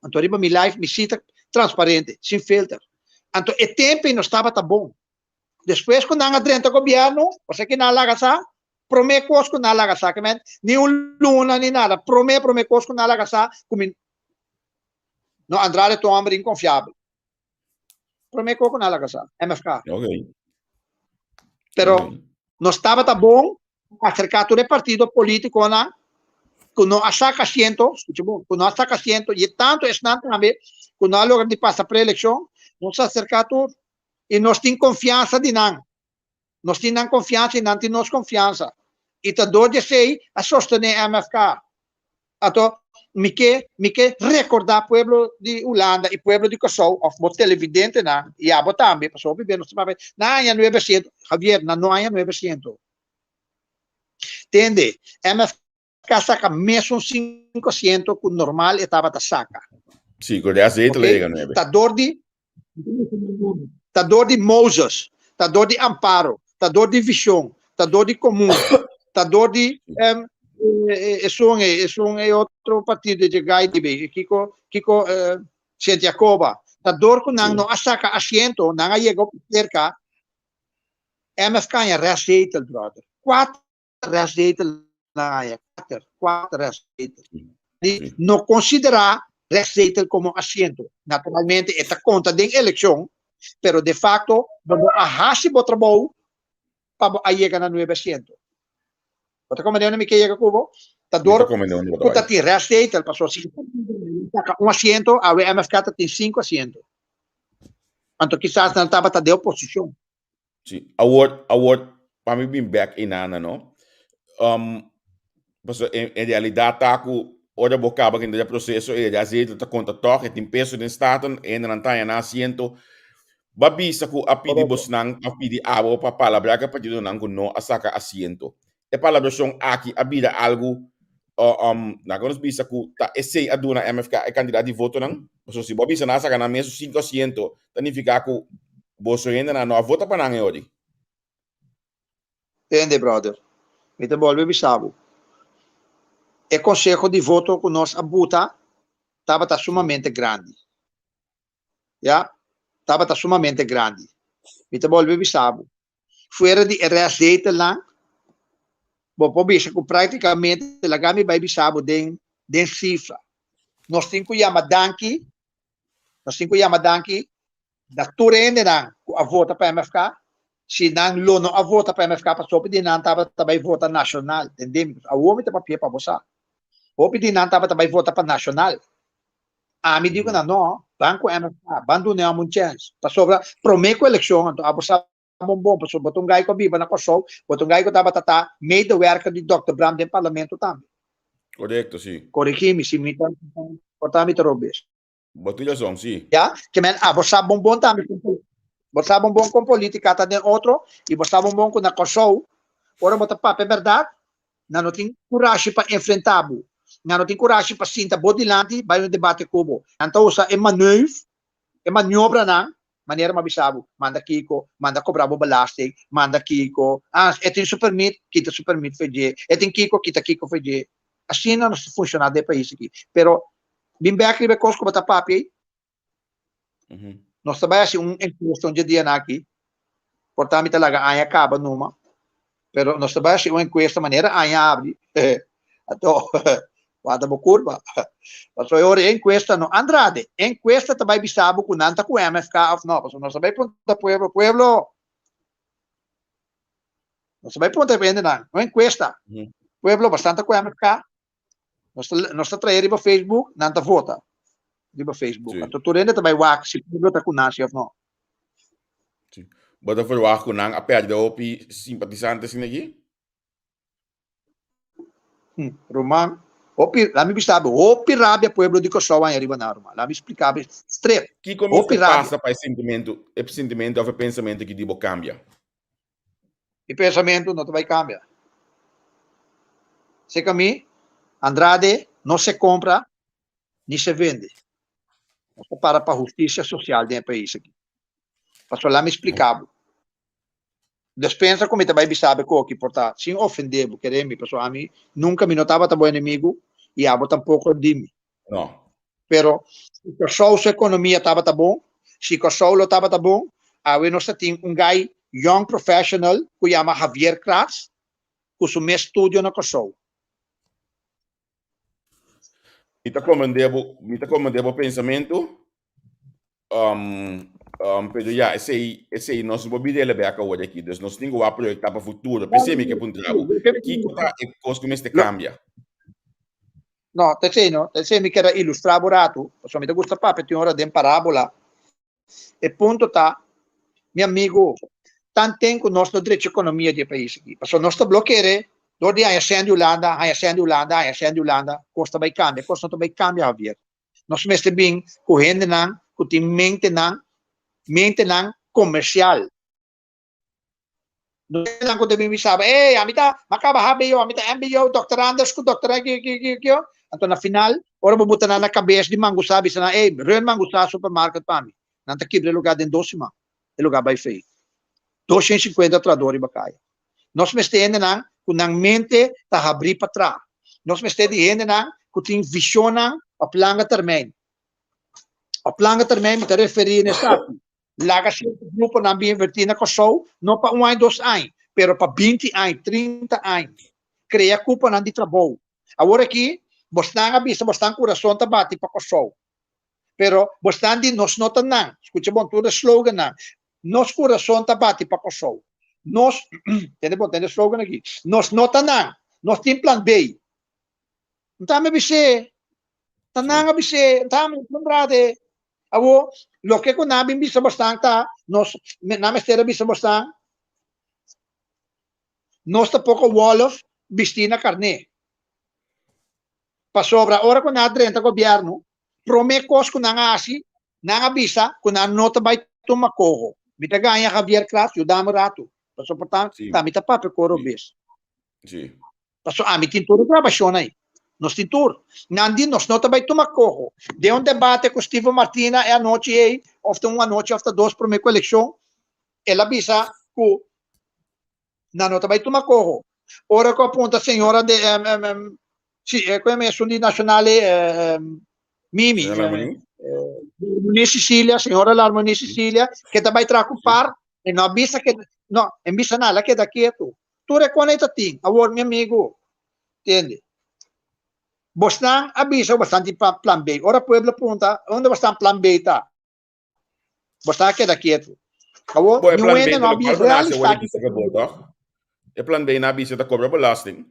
Anto riba mi live mi si ta transparente, sin filter. Anto e tempo ei nos tabata bon. Despues ku nan a drenta gobierno, osea ke nan a laga sa, prome kos ku nan a laga sa, ke ni un luna ni nada, prome prome kos ku nan a laga sa ku mi no Andrade ta un homber inkonfiabel. Prome kos ku nan a laga sa, MFK. Pero nos tabata bon acerca tur e partido politiconan cu no a saca asiento, scucha bon, cu no a saca asiento, y tanto esnan tambe cu no a logra di pasa preeleccion, nos a acerca tur y nos tin confianza di nan. Nos tin nan confianza y nan tin nos confianza. Y ta door di esey a sostene MFK. Anto, Mi ke mi ke rekordá pueblo di Hulanda i pueblo di Kòrsou òf bo televidentenan i abo tambe, pasobra hopi bes nos ta papia, nan haña nuebe asiento. Javier, nan no haña nuebe asiento. Tende, MFK saka mesun sinku asiento ku normal e tabata saka. Sí, ku de aceite Ok? le yega nuebe. Ta dor di ta dor di Moses, ta dor di Amparo, ta dor di Vision, ta dor di Comun, ta dor di um, esun e, esun e otro partido de gai di be, kiko kiko uh, Sint Jacoba. Ta dor ku nan no a saka asiento, nan a yega op cerca MFK a restzetel, brother. Kuater restzetel nan haya, kuater, kuater restzetel. Di no konsiderá restzetel komo asiento. Naturalmente e ta konta den elekshon, pero de facto bo no a hasi bo trabou pa bo a yega na nuebe asiento. Bo ta komprende unda mi ke yega ku bo? Ta dor ku ta tin restzetel, pasobra si saka un asiento, awe MFK ta tin sinku asiento. Anto kisas nan tabata den oposishon. Sí. Awor, awor, pa mi bin bek inana, no? Um, paso en, en realidad ta ku ora bo kaba ku e proceso e ya zetel ta konta tòg, e tin peso den Staten, e hendenan ta haña nan asiento. Ba bisa ku a pidi Correcto. bosnan, a pidi abo pa palabrá ku e partidonan ku no a saka asiento. E palabrashon aki a bira algu, um, laga nos bisa ku ta esei a duna MFK e kantidat di votonan? Pasobra si bo a bisa nan a saka nan mes sinku asiento, ta nifiká ku boso hendenan no a vota pa nan e ori. Tende, brother, mi ta bolbe bisa bo, e konseho di voto ku nos a buta tabata sumamente grandi. Ya, tabata sumamente grandi. Mi ta bolbe bisa bo, Fuera di e restzetelnan, bo por bisa ku práktikamente, laga mi bai bisa bo den den sifra. Nos tin ku yama danki, nos tin ku yama danki na tur hendenan ku a vota pa MFK, si nan lo no a vota pa MFK pasobra hopi di nan tabata bai vota nashonal, tende mi? Awor mi ta papia pa bo sa. Hopi di nan tabata bai vota pa nashonal. Ami di ku nan no, ban ku MFK, ban duna nan un chèns. Pasobra promé ku elekshon anto abo sa bon bon, pasobra bo ta un gai ku a biba na Kòrsou, bo ta un gai ku tabata ta medewerker di dòkter Bram den parlamento tambe. Korekto, si. Korigí mi si mi ta por ta mi ta robes. Bo tin rason, si. Ya, ke men abo sa bon bon tambe kon bo sa bon bon kon politika ta den otro i bo sa bon bon ku na Kòrsou ora bo ta papia bèrdat Nan no tin kurashi pa enfrentá bo. Nan no tin kurashi pa sinta bo dilanti bai un debate ku bo. Nan ta usa e maneuf, e maniobranan, manera mi a bisa bo, manda kiko, manda kobra bo belasting, manda kiko, ah, e tin su permit, kita su permit for dje, e tin kiko, kita kiko for dje. Asina nos ta funshoná den e pais aki. Pero, bin bèk riba e kos ku bo ta papia ei. Nos ta bai hasi un enkuesta un dje dianan aki. Por ta mi ta laga aña kaba numa. Pero nos ta bai hasi un enkuesta manera aña abri. Anto, wanta bo kurpa. Pasobra e ora e enkuesta no Andrade, e enkuesta ta bai bisa bo ku nan ta ku MFK òf no. Pasobra nos ta bai puntra pueblo, pueblo, nos ta bai puntra e hendenan, un enkuesta. Pueblo, bastante ku MFK? Nos ta, nos ta trae riba Facebook, nan ta vota riba Facebook. Sí. Anto tur hende ta bai wak si pueblo ta ku nan si of no. Sí. Bo ta verwacht ku nan a perde hopi simpatisantes sin aki? Ruman, hopi, laat mi bisa bo, hopi rabia pueblo di Kòrsou haña riba nan, ruman. Laat mi splika bo strep. Kiko Hopi mester rabia. pasa pa e sentimentu, e sentimentu of e pensamentu aki di bo kambia? Mi pensamentu no ta bai kambia. Seka mi, Andrade no se compra ni se vende. Nos ta para pa hustisia sosial den e pais aki. Pasobra laat mi splika bo. Despensa ku mi ta bai bisa bo koki por ta sin ofende bo, kere mi, pasobra ami nunka mi no tabata bo enemigu i abo tampoko di mi. No. Pero si Kòrsou su ekonomia tabata bon, si Kòrsou lo tabata bon, awe nos ta tin un gai young professional ku yama Javier Kratz ku su mes studio na Kòrsou. Mi ta komprendé bo, mi ta komprendé bo pensamentu. Um, um, pero ya, esei, esei nos no por bira el bek awor aki. Dus nos tin ku wak proyektá pa futuro. P'esei mi ke puntra bo, kiko ta e kos ku mester kambia? No, ta esei no. Ta esei mi kier a ilustrá bo ratu, pasobra mi ta gusta papia tin ora den parábola. E punto ta, mi amigu, tanten ku nos no drecha ekonomia di e pais aki, pasobra nos ta blo kere. Dor di haña sèn di Hulanda, haña sèn di Hulanda, haña sèn di Hulanda, kos ta bai kambia. Kos no ta bai kambia, Javier. Nos mester bin ku hendenan ku tin mentenan, mentenan komersial. Hendenan ku ta bin bisa bo, ey, ami ta, mi a kaba hbo, ami ta mbo, doktorandes ku doktora kio, kio, kio, kio. Anto na final, ora bo buta nan na kabes di mangusá, bisa nan, ey, run mangusá supermarket pa mi. Nan ta kibra e lugá den dos siman. E lugá bai fei. 250 trahador riba kaya. Nos mester hendenan ku nan mente ta habrí pa traha. Nos mester di hendenan ku tin vishonnan op langa termijn. Op langa termijn mi ta referí na esaki. Laga sierto gruponan bin invertí na Kòrsou, no pa un aña, dos aña, pero pa binti aña, trinta aña. Krea kuponan di trabou. Awor aki, bosnan a bisa bosnan kurason ta bati pa Kòrsou. Pero bosnan di nos no ta nan. Skucha bon tur e slogannan. Nos kurason ta bati pa Kòrsou. Nos, tende bon, tende e slogan aki. Nos no ta nan. Nos tin plan B. Nta mi a bis'é. Ta nan a bis'é. Nta mi, Andrade. Awor, loke ku nan a bin bisa bosnan ta, nos, nan mester a bisa bosnan, nos ta poko wòlf bistí na karné. Pasobra ora ku nan a drenta gobièrnu, promé kos ku nan a hasi, nan a bisa ku nan no ta bai tuma koho. Mi ta gaña Javier Kras, yuda mi ratu, pasobra por ta, ta mi ta papia koro bes. Pasobra ami tin tur e grabashon ei. Nos tin tur. Nan di nos no ta bai tuma koho. Den un debate ku Steven Martina e anochi ei, òf ta un anochi òf ta dos promé ku elekshon, el a bisa ku nan no ta bai tuma koho. Ora ku a punta señora de si ku e esun di Nacional ei Mimi, Larmonie Cecilia, señora Larmonie Cecilia, ke ta bai traha ku par, e no a bisa ke no, e bisa nada, el a keda ketu. Tur e kona ei ta tin. Awor, mi amigu, tende. Bosnan a bisa ku bosnan tin plan B. Ora pueblo punta, unda bosnan plan B ta? Bosnan a keda ketu. Awor, Bo, e niun plan B hende ta no a lokual bin bo nase realisá wòrdu ki bisa ku bo, tòg? E plan B na bisa ta kobra belasting.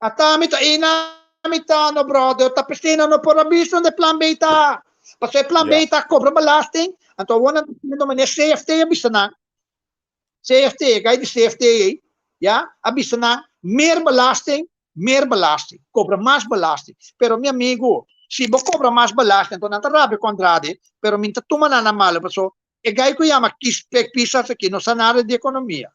Ata mi ta ina mi ta no brother, ta p'esei nan no por a bisa unda e plan B ta. Pasobra e plan B ta kobra belasting, anto awor nan ta haciendo manera CFT a bisa nan. CFT, e gai di CFT ei, ya, a bisa nan, meer belasting, meer belasting, kobra mas belasting. Pero mi amigu, si bo kobra mas belasting, anto nan ta rabia ku Andrade, pero mi ta tuma nan na malo, paso e gai ku yama Kispek Pisas aki no sa nada di ekonomia.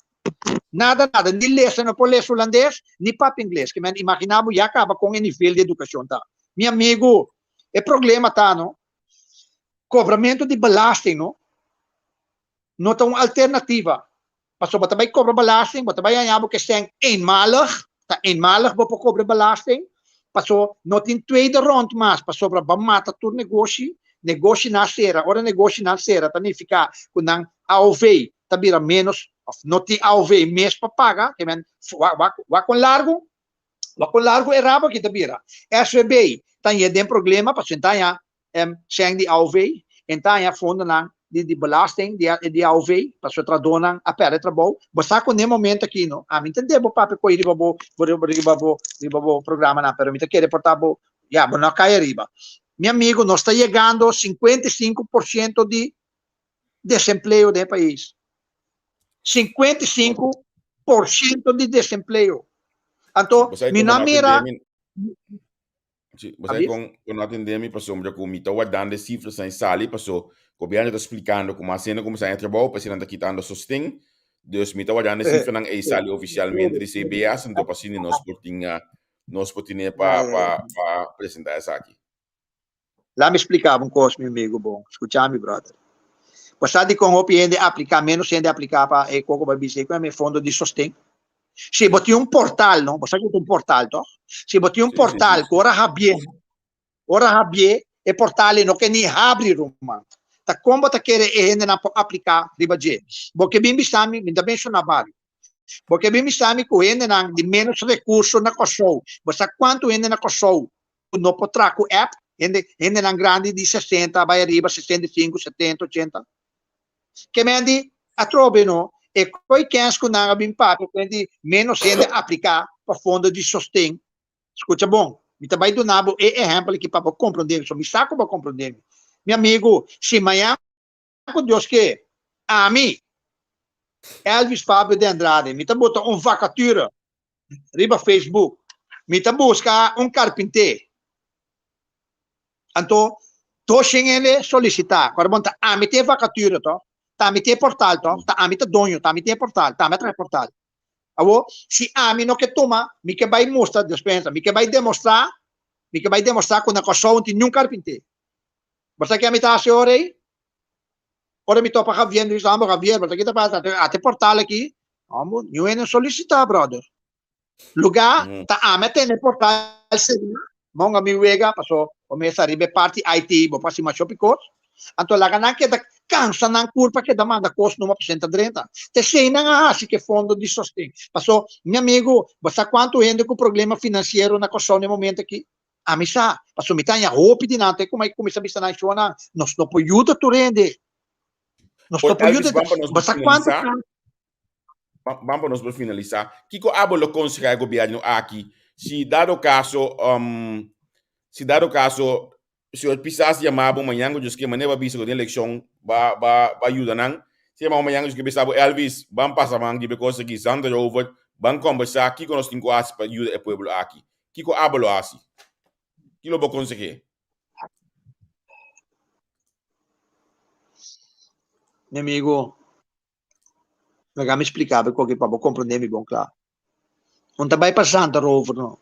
Nada, nada, ni lesa, no por lesa hulandes, ni papia ingles. Ke men imagina bo ya kaba kon e nivel di edukashon ta. Mi amigu, e problema ta no, kobramentu di belasting no, no ta un alternativa. Pasobra bo ta bai kobra belasting, bo ta bai haña bo ke sèn eenmalig, ta eenmalig bo por kobra belasting, paso no tin tweede rond mas, pasobra bo a mata tur negoshi, negoshinan a sera, ora negoshinan sera ta nifiká ku nan AOV ta bira ménos òf no tin AOV mes pa paga, ke men wak wak kon largu, wak kon largu e rabo aki ta bira. SVB ta hañ'é den problema pasobra ta haña sèn di AOV, en ta haña fondonan di di belasting di di AOV, pasobra trahadónan a pèrdè trabou. Bo sa ku n'e momento aki no, ami ta ntende bo papia ko'i riba bo riba bo riba bo programanan, pero mi ta kere por ta bo, ya, bo no a kai ariba. Mi amigo, nos ta yegando 55% di desempleo den e pais. 55% di desempleo. Anto, mi no a mira... Sí, bo sabe con con no atende mi pasobra cu mi ta wardando e cifras nan sali paso gobierno ta explicando cu mas hende cuminsa haña trabou pasobra nan ta kitando sosten dus mi ta wardando e cifranan ey sali oficialmente di CBS anto pa asina nos por tin nos por tine pa pa pa presenta esaki. Laat mi splica bo un cos mi amigo bon, scucha mi brother. Bo sa dicon hopi hende aplica, menos hende aplica pa e coco bo a bisa cu e fondo di sosten? Si bo tin un portal, no? Bo sa ku un portal, toch? Si bo tin un portal ku ora habié, ora habié, e portal ei no ke ni habri, ruman. Ta kon bo ta kere e hendenan por apliká riba dje? Bo ke bin bisa mi, mi ta menshoná bario. Bo ke bin bisa mi ku hendenan di ménos rekurso na Kòrsou, bo sa kuantu hende na Kòrsou ku no por traha ku app? Hende, hendenan grandi di sesenta bai ariba, 65, 70, 80. Ke men di atrobe no, e koi kens ku nan a bin papia ku di menos hende apliká pa fondo di sosten. Skucha bon, mi ta bai duna bo e ehèmpel aki pa bo komprondé mi, so mi sa ku bo a komprondé mi. Mi amigu, si mañan ku Dios ke, ami, Elvis Fabio de Andrade, mi ta bota un vakatura. riba Facebook, mi ta buska un karpinté. Anto, 200 hende solisitá. Kòrda bon, ta ami tin e vakatura tòg, ta ami tin e portal tòg, ta ami ta doño, ta ami tin e portal, ta ami a traha e portal. Awor, si ami no ke tuma, mi ke bai mustra despensa, mi ke bai demostrá, mi ke bai demostrá ku na Kòrsou no tin niun karpinté. Bo sa ke ami ta hasi ora ei? Ora mi topa Javier, mi bisa, Homber Javier, bo sa ki ta pasa? Ate portal aki, homber, niun hende no solisitá, brother. Lugá ta ami a tene portal será, monga mi wega, paso bo mester riba e parti IT, bo por hasi masha hopi kos. Anto laga nan keda kansa nan kurpa keda manda kos numa pa senta drenta. Ta esei nan a hasi ku e fondo di sosten. Paso, mi amigu, bo sa kuantu hende ku problema finansiero na Kòrsou na e momento aki? Ami sa, paso mi ta haña hopi di nan, te kuma e kuminsá bisa nan, Shona, nos no por yuda tur hende. Nos no por yuda. Bo sa kuantu Ban pa nos por finalisá. Kiko abo lo konsehá e gobièrnu aki si dado kaso um, si dado kaso señor Pisas yama bo mañan ku Dios ke manera ba bisa ku den elekshon ba ba ba yuda nan. Si yama bo mañan ku Dios ke bisa bo Elvis ban pasa man riba e kos aki zonder over ban kombersá kiko nos tin ku hasi pa yuda e pueblo aki. Kiko abo lo hasi? Ki lo bo konseh'é? Mi amigo, laga mi splika bo koki pa bo komprende mi bon kla. No ta bai pa Santa Rover no.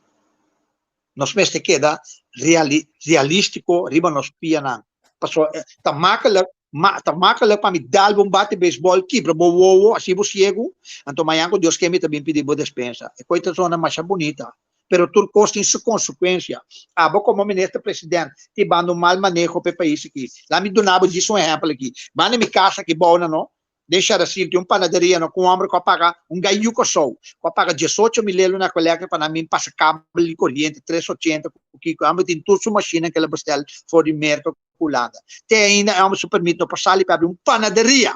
Nos mester keda reali realístiko riba nos pianan. Paso ta makkelijk ma ta makkelijk pa mi dal bo un bate beisbòl kibra bo wowo hasi bo siegu anto mañan ku Dios ke mi ta bin pidi bo despensa. E koi ta zona masha bunita pero tur kos tin su konsekuensia. Abo komo minister president tin banda un mal maneho pa e pais aki. Laat mi duna bo djis un ehèmpel aki. Banda mi kas aki bou na no Den Sharasil tin un panaderia no ku un homber ku a paga un gai yu Kòrsou ku a paga diesocho mil elo na kolekta pa nan bin pasa kabel di koriente tres ochenta ku kiko. E homber tin tur su mashinnan ku el a bestel for di Merka ku Hulanda. Te ainda e homber su permit no por sali pa abri un panaderia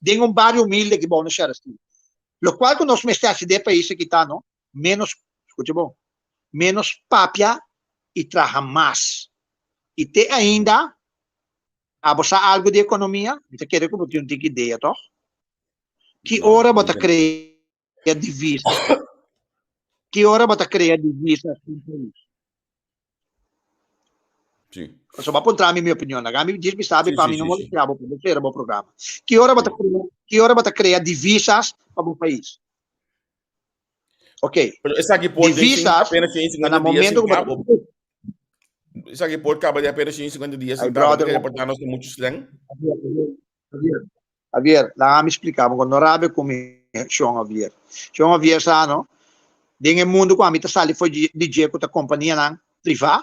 den un bario humilde aki bou na Sharasil. Lokual ku nos mester hasi den e pais aki ta no menos, skucha bon, menos papia i traha mas. I te ainda Abo sa algu di ekonomia? Mi ta kere ku bo tin un tiki idea, tòg? Ki ora bo ta krea divisa? Ki ora bo ta krea divisa sin pais? Sí. Pasobra bo a puntra mi mi opinion. Laga mi djis mi sabi pa mi no molestia bo pa bo sera bo programa. Ki ora bo ta krea, ki ora bo ta krea divisas pa bo pais? Ok. Pero esaki por Divisas apenas ta na 150 dia momento sin ku bo cabo. Esaki por caba de apenas 150 dia Ay, sin cabo. brother. Porque reportar nos mucho slang. Javier, Javier, Javier, laga mi splika bo, no rabia ku mi, Shon Javier. Shon Javier sa no, den e mundu ku ami ta sali for di dje ku ta kompanianan privá,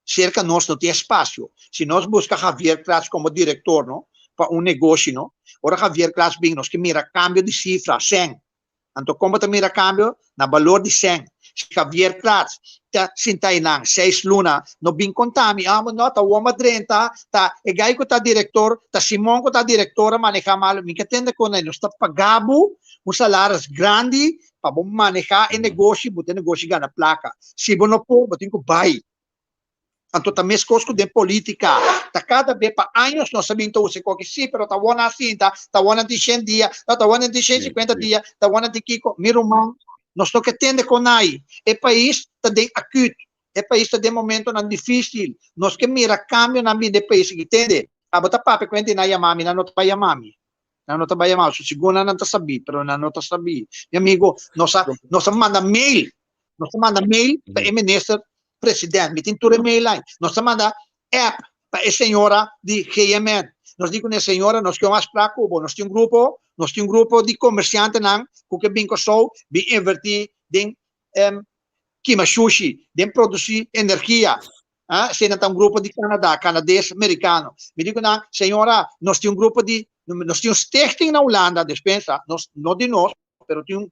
serka nos no tin espasio. Si nos buska Javier Kras komo direktor no, pa un negoshi no, ora Javier Kras bin nos ke mira kambio di sifra, sèn. Anto kon bo ta mira kambio? Na balor di sèn. Si Javier Kras ta sinta einan seis luna, no bin konta mi, ah, no, ta womba drenta, ta e gai ku ta direktor, ta Simon ku ta direktor a maneha malu. Mi ke tende kon ei. Nos ta paga bo un salaris grandi pa bo maneha e negoshi, bo ta e negoshi gana plaka. Si bo no por, bo tin ku bai. Anto ta meskos ku den politika. Ta kada be pa años nos a bin ta usa e koki. Sí, pero ta wou nan sinta, ta wou nan tin shen dia, no, ta wou nan tin shen sinkuenta dia, ta wou nan tin kiko. Mi ruman, nos no ke tende kon ai. E pais ta den akut. E pais ta den momentonan difisil. Nos ke mira kambionan bin den e pais aki. Tende, abo ta papia ku hende nan yama mi, nan no ta bai yama mi. Nan no ta bai yama mi. Sigur nan nan ta sabí, pero nan no ta sabí. Mi amigo, nos a, nos a manda mail. Nos a manda mail pa e minister president. Mi tin tur e mail ai. Nos a manda app pa e señora di GMN. Nos di ku e señora, nos ke un afspraak ku bo. Nos tin un grupo, nos tin un grupo di komersiantenan ku ke bin Kòrsou bin invertí den kima shushi, den produsí energia. Ah, esei nan ta un grupo di Canada, Canades, Mericano. Mi di ku nan, señora, nos tin un grupo di, nos tin un stichting na Hulanda, despensa, nos, no di nos, pero tin un,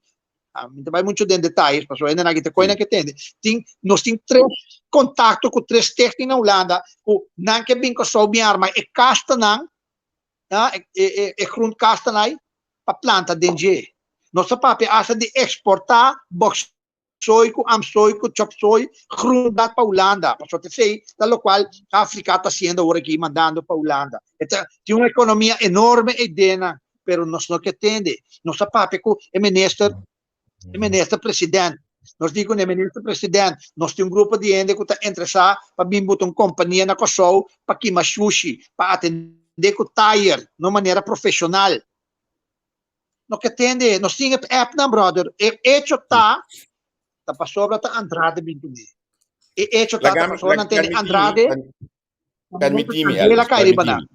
ah, mi ta bai mucho den detalles, pasobra hendenan aki ta koe nan ke tende. Tin, nos tin tres kontakto ku tres stichting na Hulanda, ku nan ke bin Kòrsou bin arma e kastanan, ah, e, e, e, e grondkastanan ei, pa planta den dje. Nos ta papia asta di eksportá box Soy ku amsoy ku chopsoy groen dat pa Hulanda. Pasobra ta esei ta lokual Afrika ta hasiendo awor aki, mandando pa Hulanda. E ta tin un ekonomia enorme eidenan, pero nos no ke tende. Nos a papia ku e minister, e minister president. Nos di ku ne minister president, nos tin un grupo di hende ku ta interesá pa bin buta un kompania na Kòrsou pa kima shushi, pa atendé ku tayer na un manera profeshonal. No ke tende, nos tin e appnan brother, e echo ta, ta pasobra ta Andrade bin kuné. E echo ta, ta pasobra nan tende Andrade. Permití mi, Elvis, permití mi.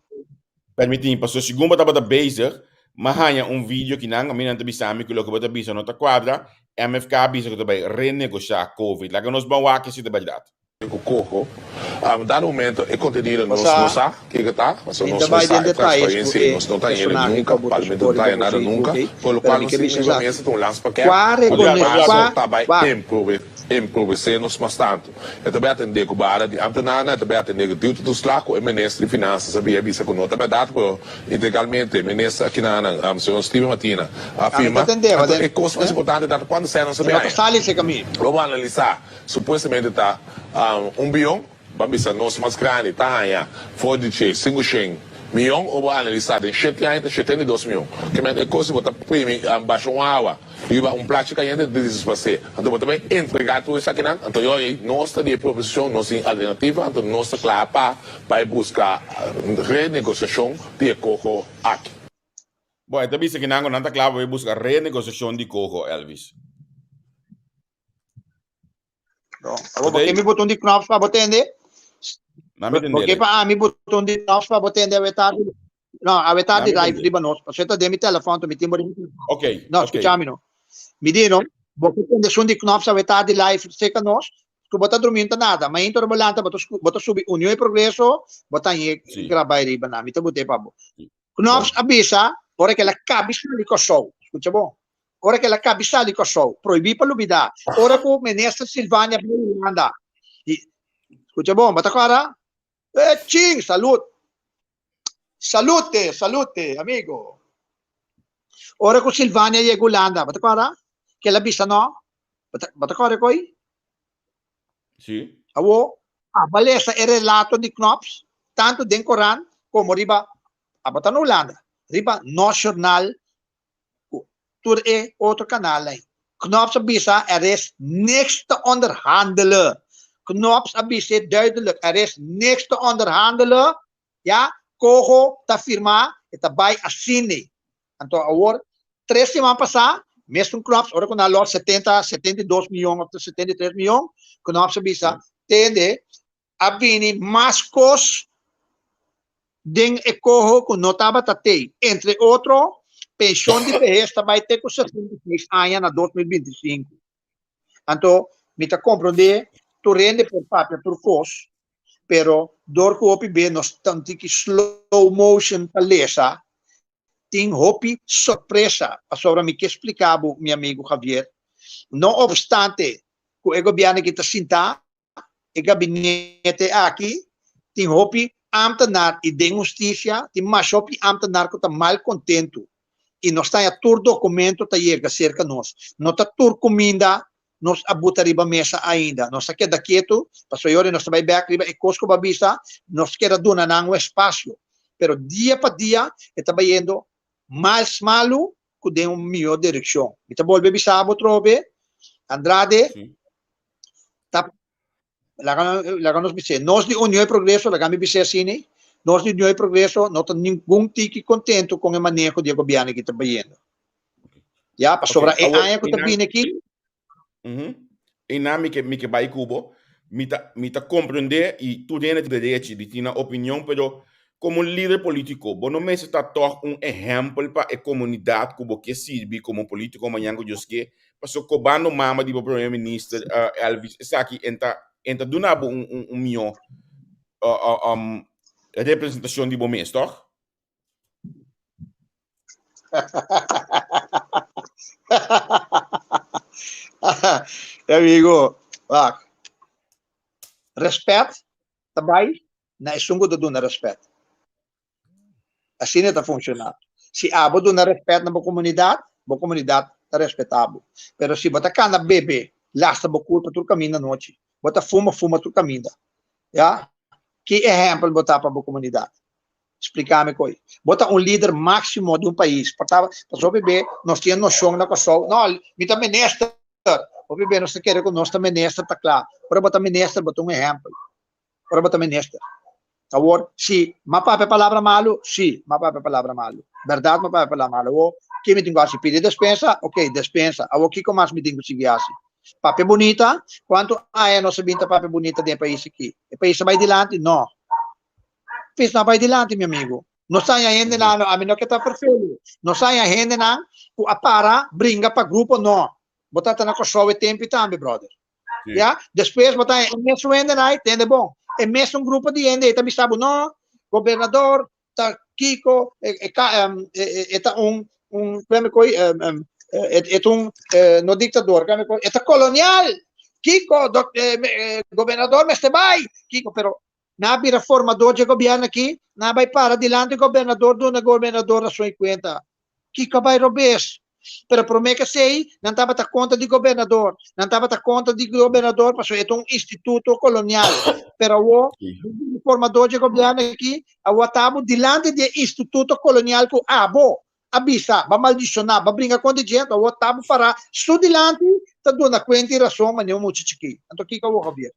Permití mi, pasobra segun bo tabata bezig, m'a haña un video kinan, mi nan ta bisa mi ku loke bo ta bisa no ta kuadra, MFK a bisa ku ta bai renegoshá Covid. Laga nos ban wak si ta bèrdat. Ku koho. Dado momento e kontenido nos no sa kiko ta, pasobra nos no sa e transparensia i nos no ta hende nunka, parlamento no ta haya nada nunka, por lo kual nos tin riba mesa ta un lanspakèt ku di paso ta bai empobresé nos mas tantu. E ta bai atendé ku bara di ámtenarnan, e ta bai atendé ku duty toeslag ku e minister di Finansas a bia bisa ku no ta bèrdat, pero integralmente minister akinanan, señor Steven Martina, a afirma. Anto e kos mas importante ta kuantu sèn nos a bai haña. Lo bo analisá, supuestamente ta un bion, ban bisa nos mas grandi ta haña for di dje sinkushen mion, o bo analisá den shete aña ta 72 mion. Kimente e kos si bo ta primi basha un awa. Riba un plachi kayente ta disparsé. Anto bo ta bai entregá tur esakinan? Anto yo ei, nos ta di e proposishon, nos tin alternativa, anto nos ta kla pa bai buska renegosiashon di e koho aki. Bon, e ta bisa kinan ku nan ta kla pa bai buska renegosiashon di koho, Elvis. No. Abo bo ke mi boton di knops pa bo tende? Na mi Bo ke pa ami boton di knops pa bo tende awe tardi? No, awe tardi live riba nos. Pasobra ta den mi telefon, to mi tin bo den mi telefon. Ok. No, skucha mi no. Mi di no, bo ke tende sun di knops awe tardi live seka nos, ku bo ta drumi no ta nada. Mainta ora bo lanta bo ta bo ta subi Union y Progreso, bo ta hañ'é grabá riba nan. Mi ta bot'é pa bo. Knops a bisa ora ku el a kabi sali Kòrsou, skucha bon, ora ku el a kabi sali Kòrsou, prohibí pa lubidá, ora ku Minister Silvania bai Hulanda, i, skucha bon, bo ta kòrda? E ching, salud! Salute, salute, amigo! Ora ku Silvania yega Hulanda, bo ta kòrda? Ku el a bisa no? Bo ta, bo ta kòrda koi? Sí. Awor, aba lesa e relato di Knops, tantu den korant komo riba, aba ta na Hulanda, riba Nos Journaal ku tur e otro kanalnan. Knops a bisa er is niks te onderhandelen. Knops a bis'é duidelijk, er is niks te onderhandelen. Ya, Coho ta firmá, e ta bai asina. Anto awor, tres siman pasá, mesun Knops, ora ku nan a lòs setenta, 72 mion òf 73 mion, Knops a bisa, Tende, a bini mas kos den e koho ku no tabata tei. Entre otro, penshon di behes ta bai te ku 66 aña na 2025. Anto, mi ta komprondé tur hende por papia tur kos, pero dor ku hopi be nos ta un tiki slow motion pa lesa, tin hopi sorpresa, pasobra mi ke splika bo, mi amigu Javier, no obstante ku e gobièrnu aki ta sintá, e gabinete aki, tin hopi ámtenar i den hustisia tin masha hopi ámtenar ku ta mal kontentu i nos ta haña tur dokumento ta yega serka nos. No ta tur kuminda nos a buta riba mesa ainda. Nos a keda ketu, pasobra yori nos ta bai bek riba e kos ku bo a bisa, nos keda duna nan un espasio. Pero dia pa dia e ta bayendo mas malu ku den un mihó direkshon. Mi ta bolbe bisa bo atrobe, Andrade, ta laga laga nos bis'é, nos di Union y Progreso, laga mi bis'é asina, nos di Union y Progreso no ta ningun tiki kontentu kon e maneho di e gobièrnu aki ta bayendo. Ya, pasobra e aña ku ta bini aki. Einan mi ke mi ke bai ku bo, mi ta mi ta komprendé i tur hende tin derechi di tin nan opinion, pero komo un lider polítiko bo no mester ta tòg un ehèmpel pa e komunidat ku bo ke sirbi komo polítiko mañan ku Dios ke, pasobra kobando mama di bo prome minister Elvis esaki en ta en ta duna bo un un un mihó representashon di bo mes tòg? Amigo, wak. Respet ta bai na esun ku ta duna respet. Asina ta funciona. Si abo duna respet na bo comunidad, bo comunidad ta respeta bo. Pero si bo ta cana bebe, lastra bo curpa tur caminda nochi, bo ta fuma, fuma tur caminda, ya, ki ehempel bo ta pa bo comunidad? Spliká mi koi. Bo ta un lider máksimo di un pais. Por ta, pasobra be nos tin e noshon na Kòrsou, no, mi ta minister. Hopi be nos ta kere ku nos ta minister ta kla. Ora bo ta minister bo ta un ehèmpel. Ora bo ta minister. Awor, si m'a papia palabra malu, si, m'a papia palabra malu. Bèrdat m'a papia palabra malu. Awor, ke mi tin ku hasi? Pidi despensa? Oke, despensa. Awor, kiko mas mi tin ku sigui hasi? Papia bunita? Kuantu aña nos a bin ta papia bunita den e pais aki? E pais a bai dilanti? No. E pais no a bai dilanti, mi amigu. Nos haña hendenan, ami no ke ta ferfelu, nos haña hendenan ku a para bringa pa grupo, no. Bo ta ta na Kòrsou e tempu tambe, brother. Sí. Ya, despues bo ta e mesun hendenan ei, tende bon, e mesun grupo di hende ei ta bisa bo, no, gobernador ta kiko, e, e, ka, em, e, e, e ta un, un, kwe koi, em, em, e, e ta un, eh, no dictador, kwe koi, e ta kolonial, kiko, dok, eh, me, eh, gobernador mester bai, kiko, pero nan a bira formador dje gobierno aki, nan a bai para dilanti gobernador, duna gobernador rason i kuenta. Kiko a bai robes? Pero promé ke esei, nan tabata kontra di gobernador. Nan tabata kontra di gobernador pasobra e ta un instituto kolonial. Pero awor, formador dje gobierno aki, awor ta abo dilanti di e instituto kolonial ku abo a bisa, ba maldishoná, ba bringa kontra dje, anto awor ta abo pará su dilanti ta duna kuenta i rason manera un mucha chikí. Anto kiko awor, Javier?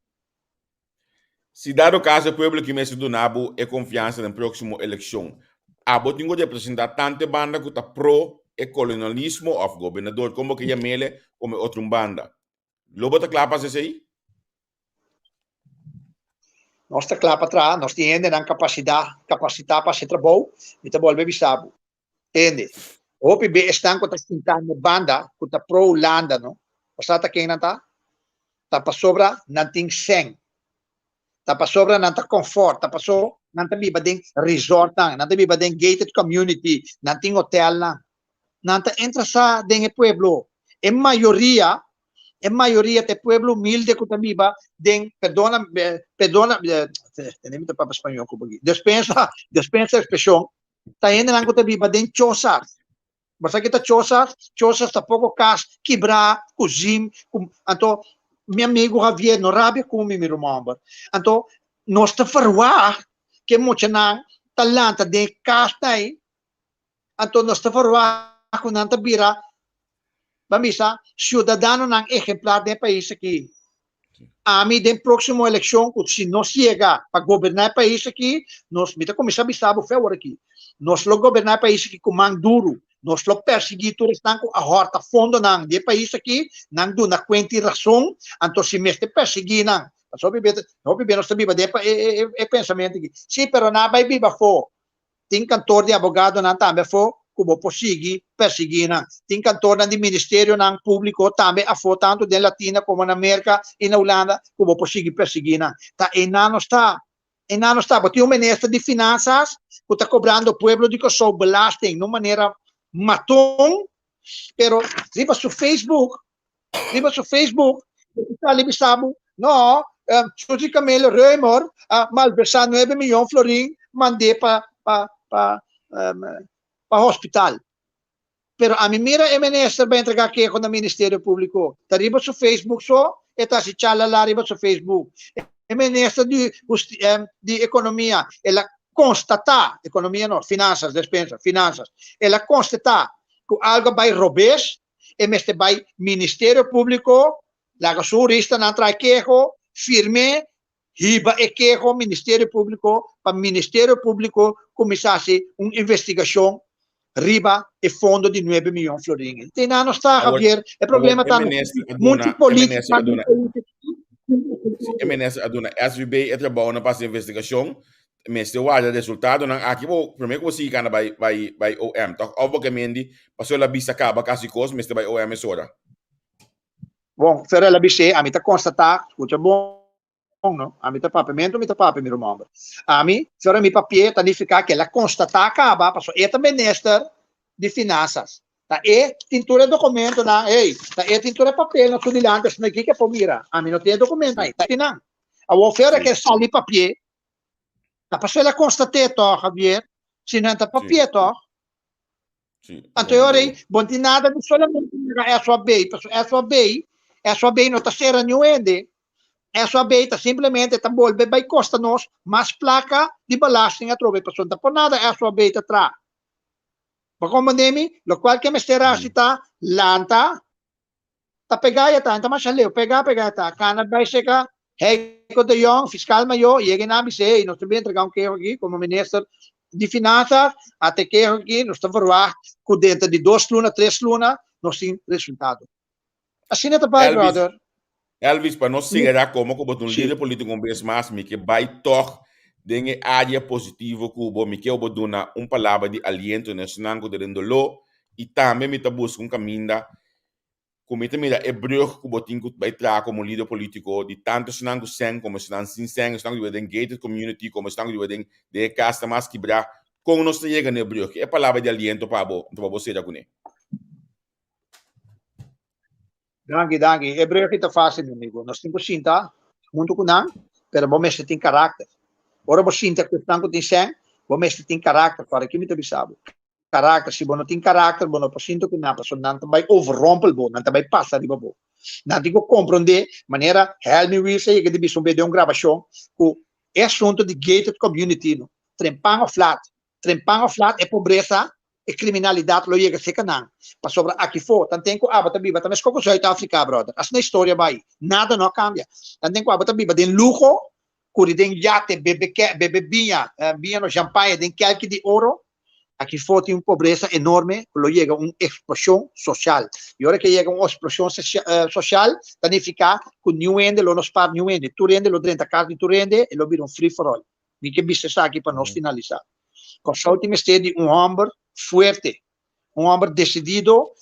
Si dado caso e pueblo ki mester duna bo e confiansa den proximo eleccion, abo tin cu representa tanto e banda cu ta pro e colonialismo of gobernador, como bo ke yamele, como e otro un banda. Lo bo ta cla pa haci esey? Nos ta cla pa traha, nos tin hendenan capacida, capacita pa haci trabou, mi ta bolbe bisa bo. Tende, hopi be esnan ku ta sinta na banda ku ta pro Hulanda no, bo sa ta ken nan ta? Ta pasobra nan tin sèn, ta pasobra nan ta confort, ta paso nan ta biba den resortnan, nan ta biba den gated community, nan tin hotelnan. Nan ta entrasá den e pueblo. E mayoria, e mayoria ta e pueblo humilde ku ta biba den, perdona, perdona, tende mi ta papia spañol ku bo aki, despensa, despensa ekspreshon, ta hendenan ku ta biba den chosas. Bo sa ki ta chosas? Chosas ta poko kas kibrá ku zim ku anto mi amigu Javier no rabia ku mi mi ruman homber. Anto nos ta verwagt ku e muchanan ta lanta den e kasnan ei anto nos ta verwagt ku nan ta bira Ban bisa, ciudadanonan ejemplar den e pais aki. Ami den proximo eleccion cu si nos yega pa goberna e pais aki, nos, mi ta cuminsa bisa bo fe awor aki, nos lo goberna e pais aki cu man duro, nos lo persigui tur esnan cu a horta fondonan di e pais aki, nan duna cuenta y razon, anto si mester persigui nan, pasobra hopi bes, hopi bes nos ta biba den e pensamento aki, si pero nan a bay biba afo, Tin kantor di abogadonan tambe afó ku bo por sigui persiguí nan. Tin kantornan di ministerionan públiko tambe afó tantu den Latina komo na Merka i na Hulanda ku bo por sigui persiguí nan. Ta einan nos ta. Einan nos ta. Bo tin un minister di finansas ku ta kobrando pueblo di Kòrsou belasting na un manera maton, pero riba su Facebook riba su Facebook, e ta sali bisa bo, no, Suzy Camelo Römer a malversá nuebe miyon florin mand'é pa pa pa pa hospital. Pero ami mira e minister bai entregá keho na Ministerio Públiko. Ta riba su Facebook so e ta hasi chalala riba su Facebook. E minister di di Ekonomia el a konstatá, Ekonomia no, Finansas, despensa, Finansas, el a konstatá ku algu a bai robes e mester bai Ministerio Públiko, laga su huristanan traha e keho, firm'é, hiba e keho Ministerio Públiko pa Ministerio Públiko kuminsá hasi un investigashon riba e fondo di nuebe miyon florin. Te nan no sta, Javier. E problema ta muchu polítika. E minister a duna SVB e trabounan pa hasi investigashon mester warda resultadonan aki bo prome ku bo sigui kana bai bai bai OM tok of bo ke mendi pasobra el a bisa kaba kasi kos mester bai OM mesora. Bon, pero el a bis'é, ami ta konstatá, skucha bon no, ami ta papia, mento mi ta papia mi ruman homber. Ami, si ora mi papi'é ta nifiká ku el a konstatá kaba, pasobra e ta minister di finansas. Ta e tin tur e dokumentonan, ey, ta e tin tur e papelnan su dilanti, asina aki ku e por mira. Ami no tin e dokumentonan ei, ta e tin nan. Awor, si ora ku e sali papi'é, Ta pasobra el a konstaté tòg, Javier, si no ta papié tòg. Anto e ora ei, bo no tin nada di solamente mira SOAB, pasobra SOAB, SOAB no ta sera niun hende. SOAB ta simplemente ta bolbe bai kosta nos mas plaka di belasting atrobe, pasobra no ta por nada SOAB ta traha. Bo a komprendé mi? Lokual ke mester hasi ta lanta. Ta pegá ya ta, no ta masha leu, pegá pegá ya ta. Kana bai seka Heiko de Jong, fiskal mayor, yega nan bis'é, hey, nos ta bin entregá un keho aki komo minister di Finansas, ata e keho aki nos ta verwagt ku denter di dos luna, tres luna, nos tin resultado. Asina ta bai, Elvis, brother. Elvis, pa nos sera komo ku bo ta un Sí. lider polítiko un bes mas, mi ke bai tòg den e área positivo ku bo, mi ke bo duna un palabra di aliento na esnan ku ta den doló i tambe mi ta buska un kaminda ku mi ta mira e brug ku bo tin ku bai traha komo lider polítiko di tantu esnan ku sèn komo esnan sin sèn, esnan ku biba den gated community komo esnan ku biba den den e kasnan mas kibrá, kon nos ta yega na e brug? E palabra di aliento pa bo, anto pa bo sera kuné. Danki, danki. E brug ta fácil, mi amigo. Nos tin ku sinta huntu ku nan, pero bo mester tin karakter. Ora bo sinta ku esnan ku tin sèn, bo mester tin karakter. Para ki mi ta bisa bo? Karakter. Si bo no tin karakter, bo no por sinta ku nan, pasobra nan ta bai overrompel bo, nan ta bai pasa riba bo. Nan tin ku komprondé, manera Helmi Wiels a yega di bisa un bes den un grabashon, ku e asuntu di gated community no, trempan òf lat, trempan òf lat e pobresa, e kriminalidat lo yega serka nan. Pasobra aki fo, tanten ku abo ta biba, ta meskos ku Zuid-Afrika, brother. Asina historia bai. Nada no a kambia. Tanten ku abo ta biba den luho, kuri den yate, bebe ke, bebe biña, biña no, champaña den kelki di oro, Aki for tin un pobresa enorme ku lo yega un eksploshon sosial. I ora ke yega un eksploshon sosial ta nifiká ku niun hende lo no spar niun hende. Tur hende lo drenta kas di tur hende, e lo bira un free for all. Mi ke bisa esaki pa nos finalisá. Kòrsou tin mester di un hòmber fuerte, un hòmber desidido,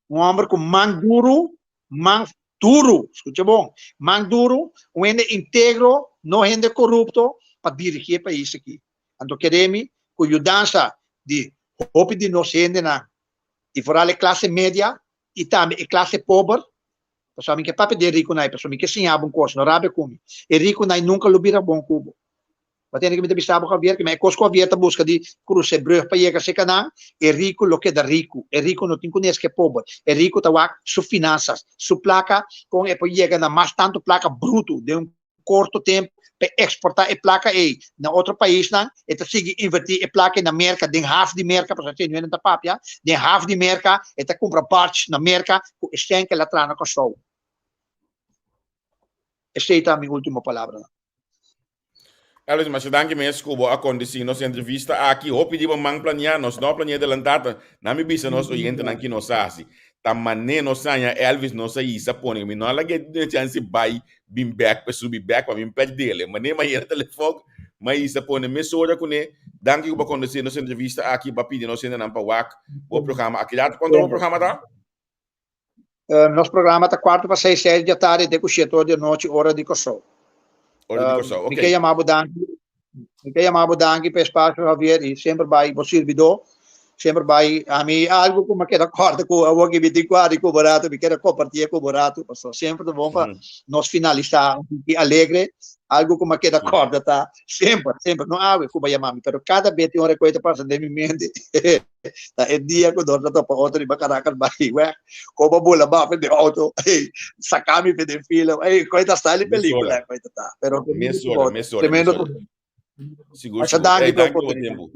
un hòmber ku man duru, man duru, skucha bon, man duru, un hende integro, no hende korupto, pa dirigí e pais aki. Anto kere mi ku yudansa di hopi di nos hendenan, i foral e klase media i tambe e klase pober, pasobra mi ke papia di e rikunan, pasobra mi ke siña bo un kos, no rabia ku mi, e rikunan nunka lo bira bon ku bo. Bo tende ke mi ta bisa bo Javier, ke e kos ku Javier ta buska di krusa e brug pa yega serka nan, e riku lo keda riku, e riku no tin kunes ke pober, e riku ta wak su finansas, su plaka, kon e por yega na mas tantu plaka brutu den un korto tempu pa e eksportá e plaka ei na otro paisnan, e ta sigui invertí e plaka ei na Merka, den haf di Merka, pasobra asina nan ta papia, den haf di Merka, e ta kumpra barge na Merka ku e sèn ku el a traha na Kòrsou. Esei ta mi último palabranan. Elvis, masha danki mes ku bo a kondusí nos entrevista aki. Hopi di bo man planiá, nos no a planiá adelantá, ta na mi bisa nos oyentenan ki nos a hasi. Ta mané nos haña Elvis, nos a hisa pone, mi no a lag'é duna chansi bai bin bèk pa subi bèk pa mi pèrdele. Mané mi a yera telefòn, mi a hisa pone mesora kuné. Danki ku bo a kondusí nos entrevista aki, bo a pidi nos hendenan pa wak bo programa aki. Rato kuantu bo programa ta? Nos programa ta kuarto pa seis, seis di atardi te ku shete ora di anochi, ora di Kòrsou. Ora di Kòrsou, Mi ok. ke yama bo danki, mi ke yama bo danki pa e spasio Javier i semper bai bo sirbidó, semper bai ami algu ku mi a keda kòrda ku awor ki mi tin ku hari ku bo ratu, mi keda kompartié ku bo ratu, pasobra semper ta bon pa nos finalisá un tiki alegre, algu ku mi a keda kòrda ta semper, semper, no awe ku bo a yama mi, pero kada bes tin ora ku e ta pasa den mi mente. Ta e dia ku nos a topa otro riba Caracas bai wèg, komo bula bafe den outo, ey, saka mi fe den fila, ey, koi ta style Mesora. pelikula, koi ta ta. Pero Mesora, mesora, tremendo. mesora. Sigur, Masha sigur. danki Ey, pa danki pa bo oportunidad. tempu.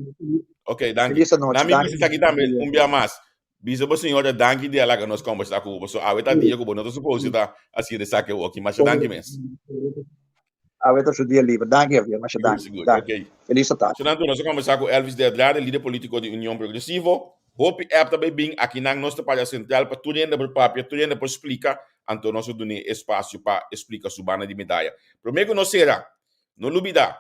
Ok, danki. Feliz anochi, Na mi danki. bisa esaki tambe un bia mas. Bisa bo señora danki di a laga nos kombersá ku bo. So awe ta dia ku bo no ta supose ta hasiendo esaki awoki. Masha danki mes. Awe ta su dia liber. Danki Javier, masha Sigur, danki. sigur. Danki. Ok. Feliz atardi. Senador, nos a conversa cu Elvis de Andrade, lider politico di Union Progresivo. Hopi app ta bay bin, akinan nos ta para central pa tur hende por papia, tur hende por splica, anto nos a dun'e espacio pa e splica su banda di medaya. Prome cu nos cera, no lubida,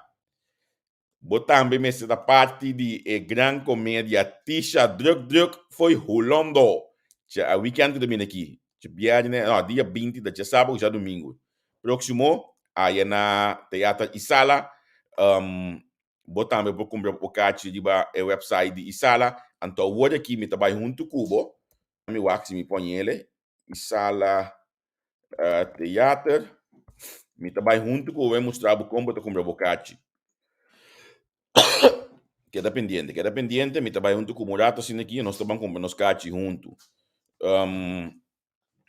bo tambe mester ta parti di e gran comedia Tisha Druk Druk fo'i Hulondo. Dje a weekend cu ta bini aki, dje bierne, no, dia binti ta djasabago, djadumingu. Próximo, aya na Teater Isala. Um, bo tambe por kumpra bo kachi riba e website di Isala. Anto awor aki mi ta bai huntu ku bo. Mi wak si mi pon ele. Isala Theater. Mi ta bai huntu ku bo e mustra bo kon bo ta kumpra bo kachi. Keda pendiente, keda pendiente. Mi ta bai huntu ku bo un rato asina aki. Nos ta ban kumpra nos kachi huntu. Um,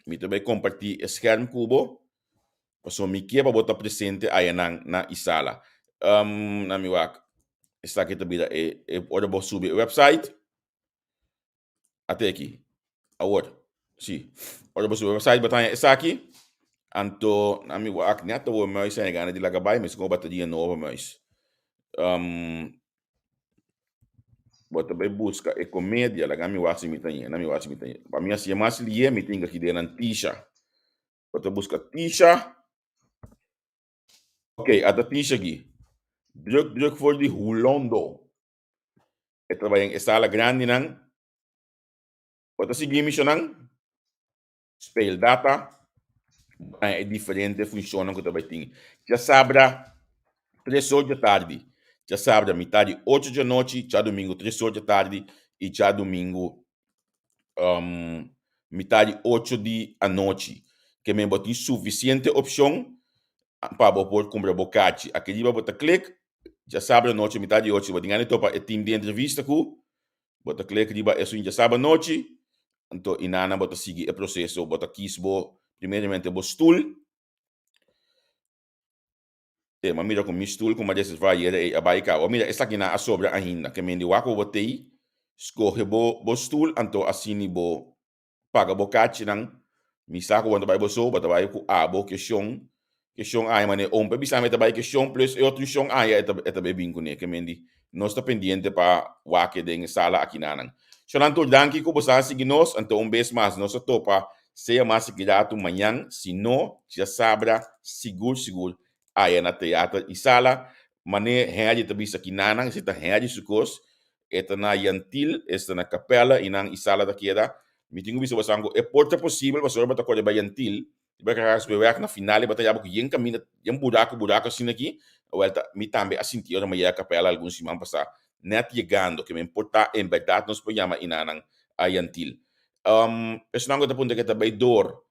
Mi ta bai kompartí e skerm ku bo, pasobra mi ke pa bo ta presente ayanan na Isala. Um, na mi wak, esaki ta bira e, e ora bo subi e website. Ate aki. Awor. Si. Ora bo subi website bo ta haña esaki. Anto na mi wak net awor muis a gana di laga bai, mester komo bateria nobo muis. Um, bo ta bai buska e komedia, laga mi wak si mi ta haña, na mi wak si mi ta haña. Pa mi hasié mas lié mi tin ki den nan Tisha. Bo ta buska Tisha. Ok, ata Tisha aki. Druk druk for di Hulondo. E ta bai den e sala grandinan. Bo ta sigui mi shonnan? Speeldata, bo e diferente funshonnan ku ta bai tin. Djasabra tres or djatardi, djasabra mitad di ocho djanochi, djadumingu tres or djatardi i djadumingu mitad di ocho di anochi. Ke men bo tin sufisiente opshon pa bo por kumpra bo kachi. Aki riba bo ta klik, djasabra anochi mitad di ocho bo tin gana di topa e tim di entrevista ku Bo ta klik riba esun djasaba anochi, anto inana bo ta sigui e proseso. Bo ta kis bo primeramente bo stul. E, m'a mira ku mi stul ku m'a reservá ayera ei a bai kaba. Mira, esakinan a sobra ainda. Ke mende wak ku bo t'ei, skohe bo bo stul, anto asini bo paga bo kachinan, mi sa ku bo no ta bai bo so, bo ta bai ku abo ke shon, ke shon aña manera ompe bisa mi e ta bai ke shon plus e otro shon aña e ta e ta bai bin kuné, ke mendi nos ta pendiente pa wak den e sala akinanan. Shonnan tur danki ku bo sa sigui nos, anto un bes mas nos a topa sea mas sekiratu mañan, si no djasabra sigur sigur aya na teater i sala, mane Henry ta bisa kinanan, esei ta Henry su kos, E ta na Yantil, esta na Capella, i nan Isala ta keda. Mi tin ku bisa boso ku e por ta posibel pasobra bo ta kore bai Yantil, i bai kara Sbeweg, na final e bo ta yaba ku yen kaminda, yen buraku buraku asina aki. Awel ta mi tambe a sinti ora mi a yega Capella algun siman pasá, nèt yegando, ke men por ta en bèrdat nos por yama inanan a Yantil. Esnan ku ta puntra ke ta bai dor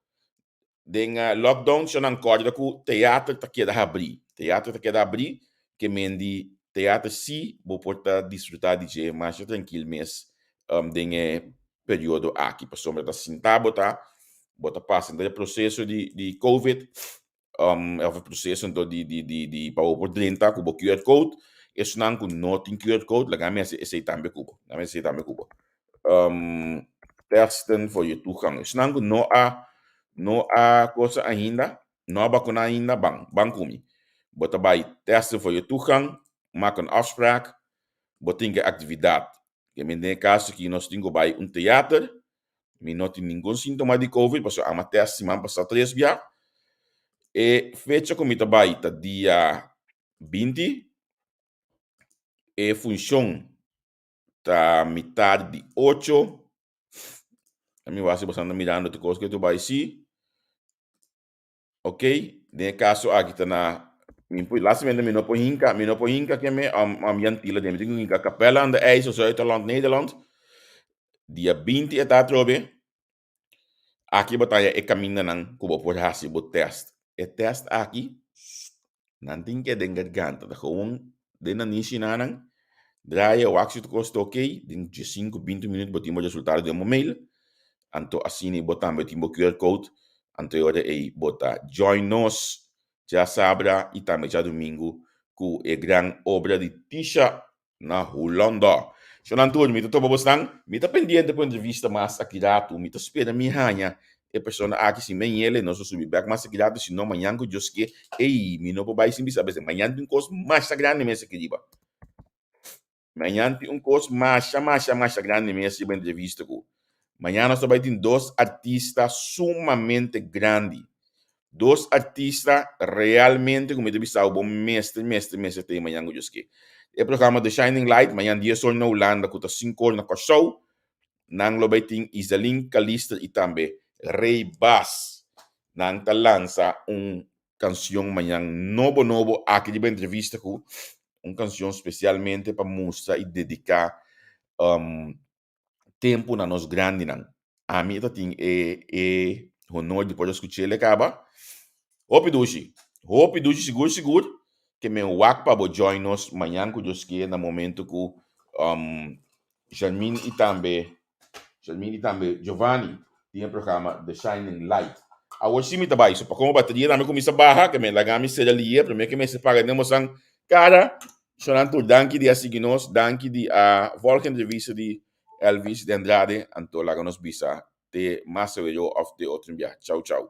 Den lockdown sho nan kòrda ku teater ta keda habrí. Teater ta keda habrí ke men di teater sí bo por ta disfrutá di dje masha trankil mes den e periodo aki pasobra ta sintá bo ta bo ta pasa den e proseso di di covid òf e proseso anto di di di di pa bo por drenta ku bo QR code. Esnan ku no tin QR code laga mi hasi esei tambe ku bo laga mi hasi esei tambe ku bo. Testen voor je toegang. Esnan ku no a no a cosa ainda, no a bakuna ainda, ban, ban ku mi. Bo ta bai testen voor je toegang, maak een afspraak, bo tin ke aktividat. Ke mi den e kaso aki nos tin ku bai un teater, mi no tin ningun sintoma di covid pasobra ami a test siman pasá tres bia. E fecha ku mi ta bai ta dia binti, e funshon Ta mitar di ocho. Mi wak si boso anda mirando tur kos ke tur bai si. Ok, den e kaso aki ta na mi por lastimamente mi no por hinka, mi no por hinka ke me um um Jan Tiele den. Mi tin ku hinka Capelle aan de IJssel, Zuid-Holland, Nederland. Dia binti e ta atrobe. Aki bo ta haña e kamindanan ku bo por hasi bo tèst. E tèst aki, nan tin ke den garganta, ta gewoon den nan nishinan, draai e wak si tur kos ta oké, den diesinku, binti minüt bo tin bo resultado den bo mail. Anto asina bo tambe tin bo QR code, anto e ora ei bo ta join nos djasabra i tambe djadumingu ku e gran obra di Tisha na Hulanda. Shonnan tur, mi ta topa bosnan. Mi ta pendiente pa entrevista mas aki ratu. Mi ta spera mi haña e persona aki. Si mi hañ'el, nos lo subi bek mas aki ratu. Si no, mañan ku Dios ke, ey, mi no por bai sin bisa bes. Mañan tin un kos masha grandi mes aki riba. Mañan tin un kos masha, masha, masha grandi mes riba entrevista ku. Mañan nos ta bai tin dos artista sumamente grandi. Dos artista realmente ku mi ta bisa bo mester mester mester ta e mañan ku Dios ke. E programa The Shining Light mañan dies or na Hulanda ku ta sinku or na Kòrsou. Nan lo bai tin Izaline Calister i tambe Ray Baas. Nan ta lansa un kansion mañan nobo nobo aki riba entrevista ku un kansion spesialmente pa mustra i dediká tempu na nos grandinan. Ami ta tin e e honor di por a skuch'el e kaba. Hopi dushi, hopi dushi sigur sigur ke men wak pa bo join nos mañan ku Dios ke na momento ku um Sharmin i tambe Sharmin i tambe Giovanni tin e programa The Shining Light. Awor si mi ta bai, so pa komo bateria tambe kuminsa baha ke men laga mi sera liye prome ke mester paga den bosan kara. Shonan tur danki di a sigui nos, danki di a volg entrevista di Elvis de Andrade, anto laga nos bisa. Te mas awe of te otro bia. Chau chau.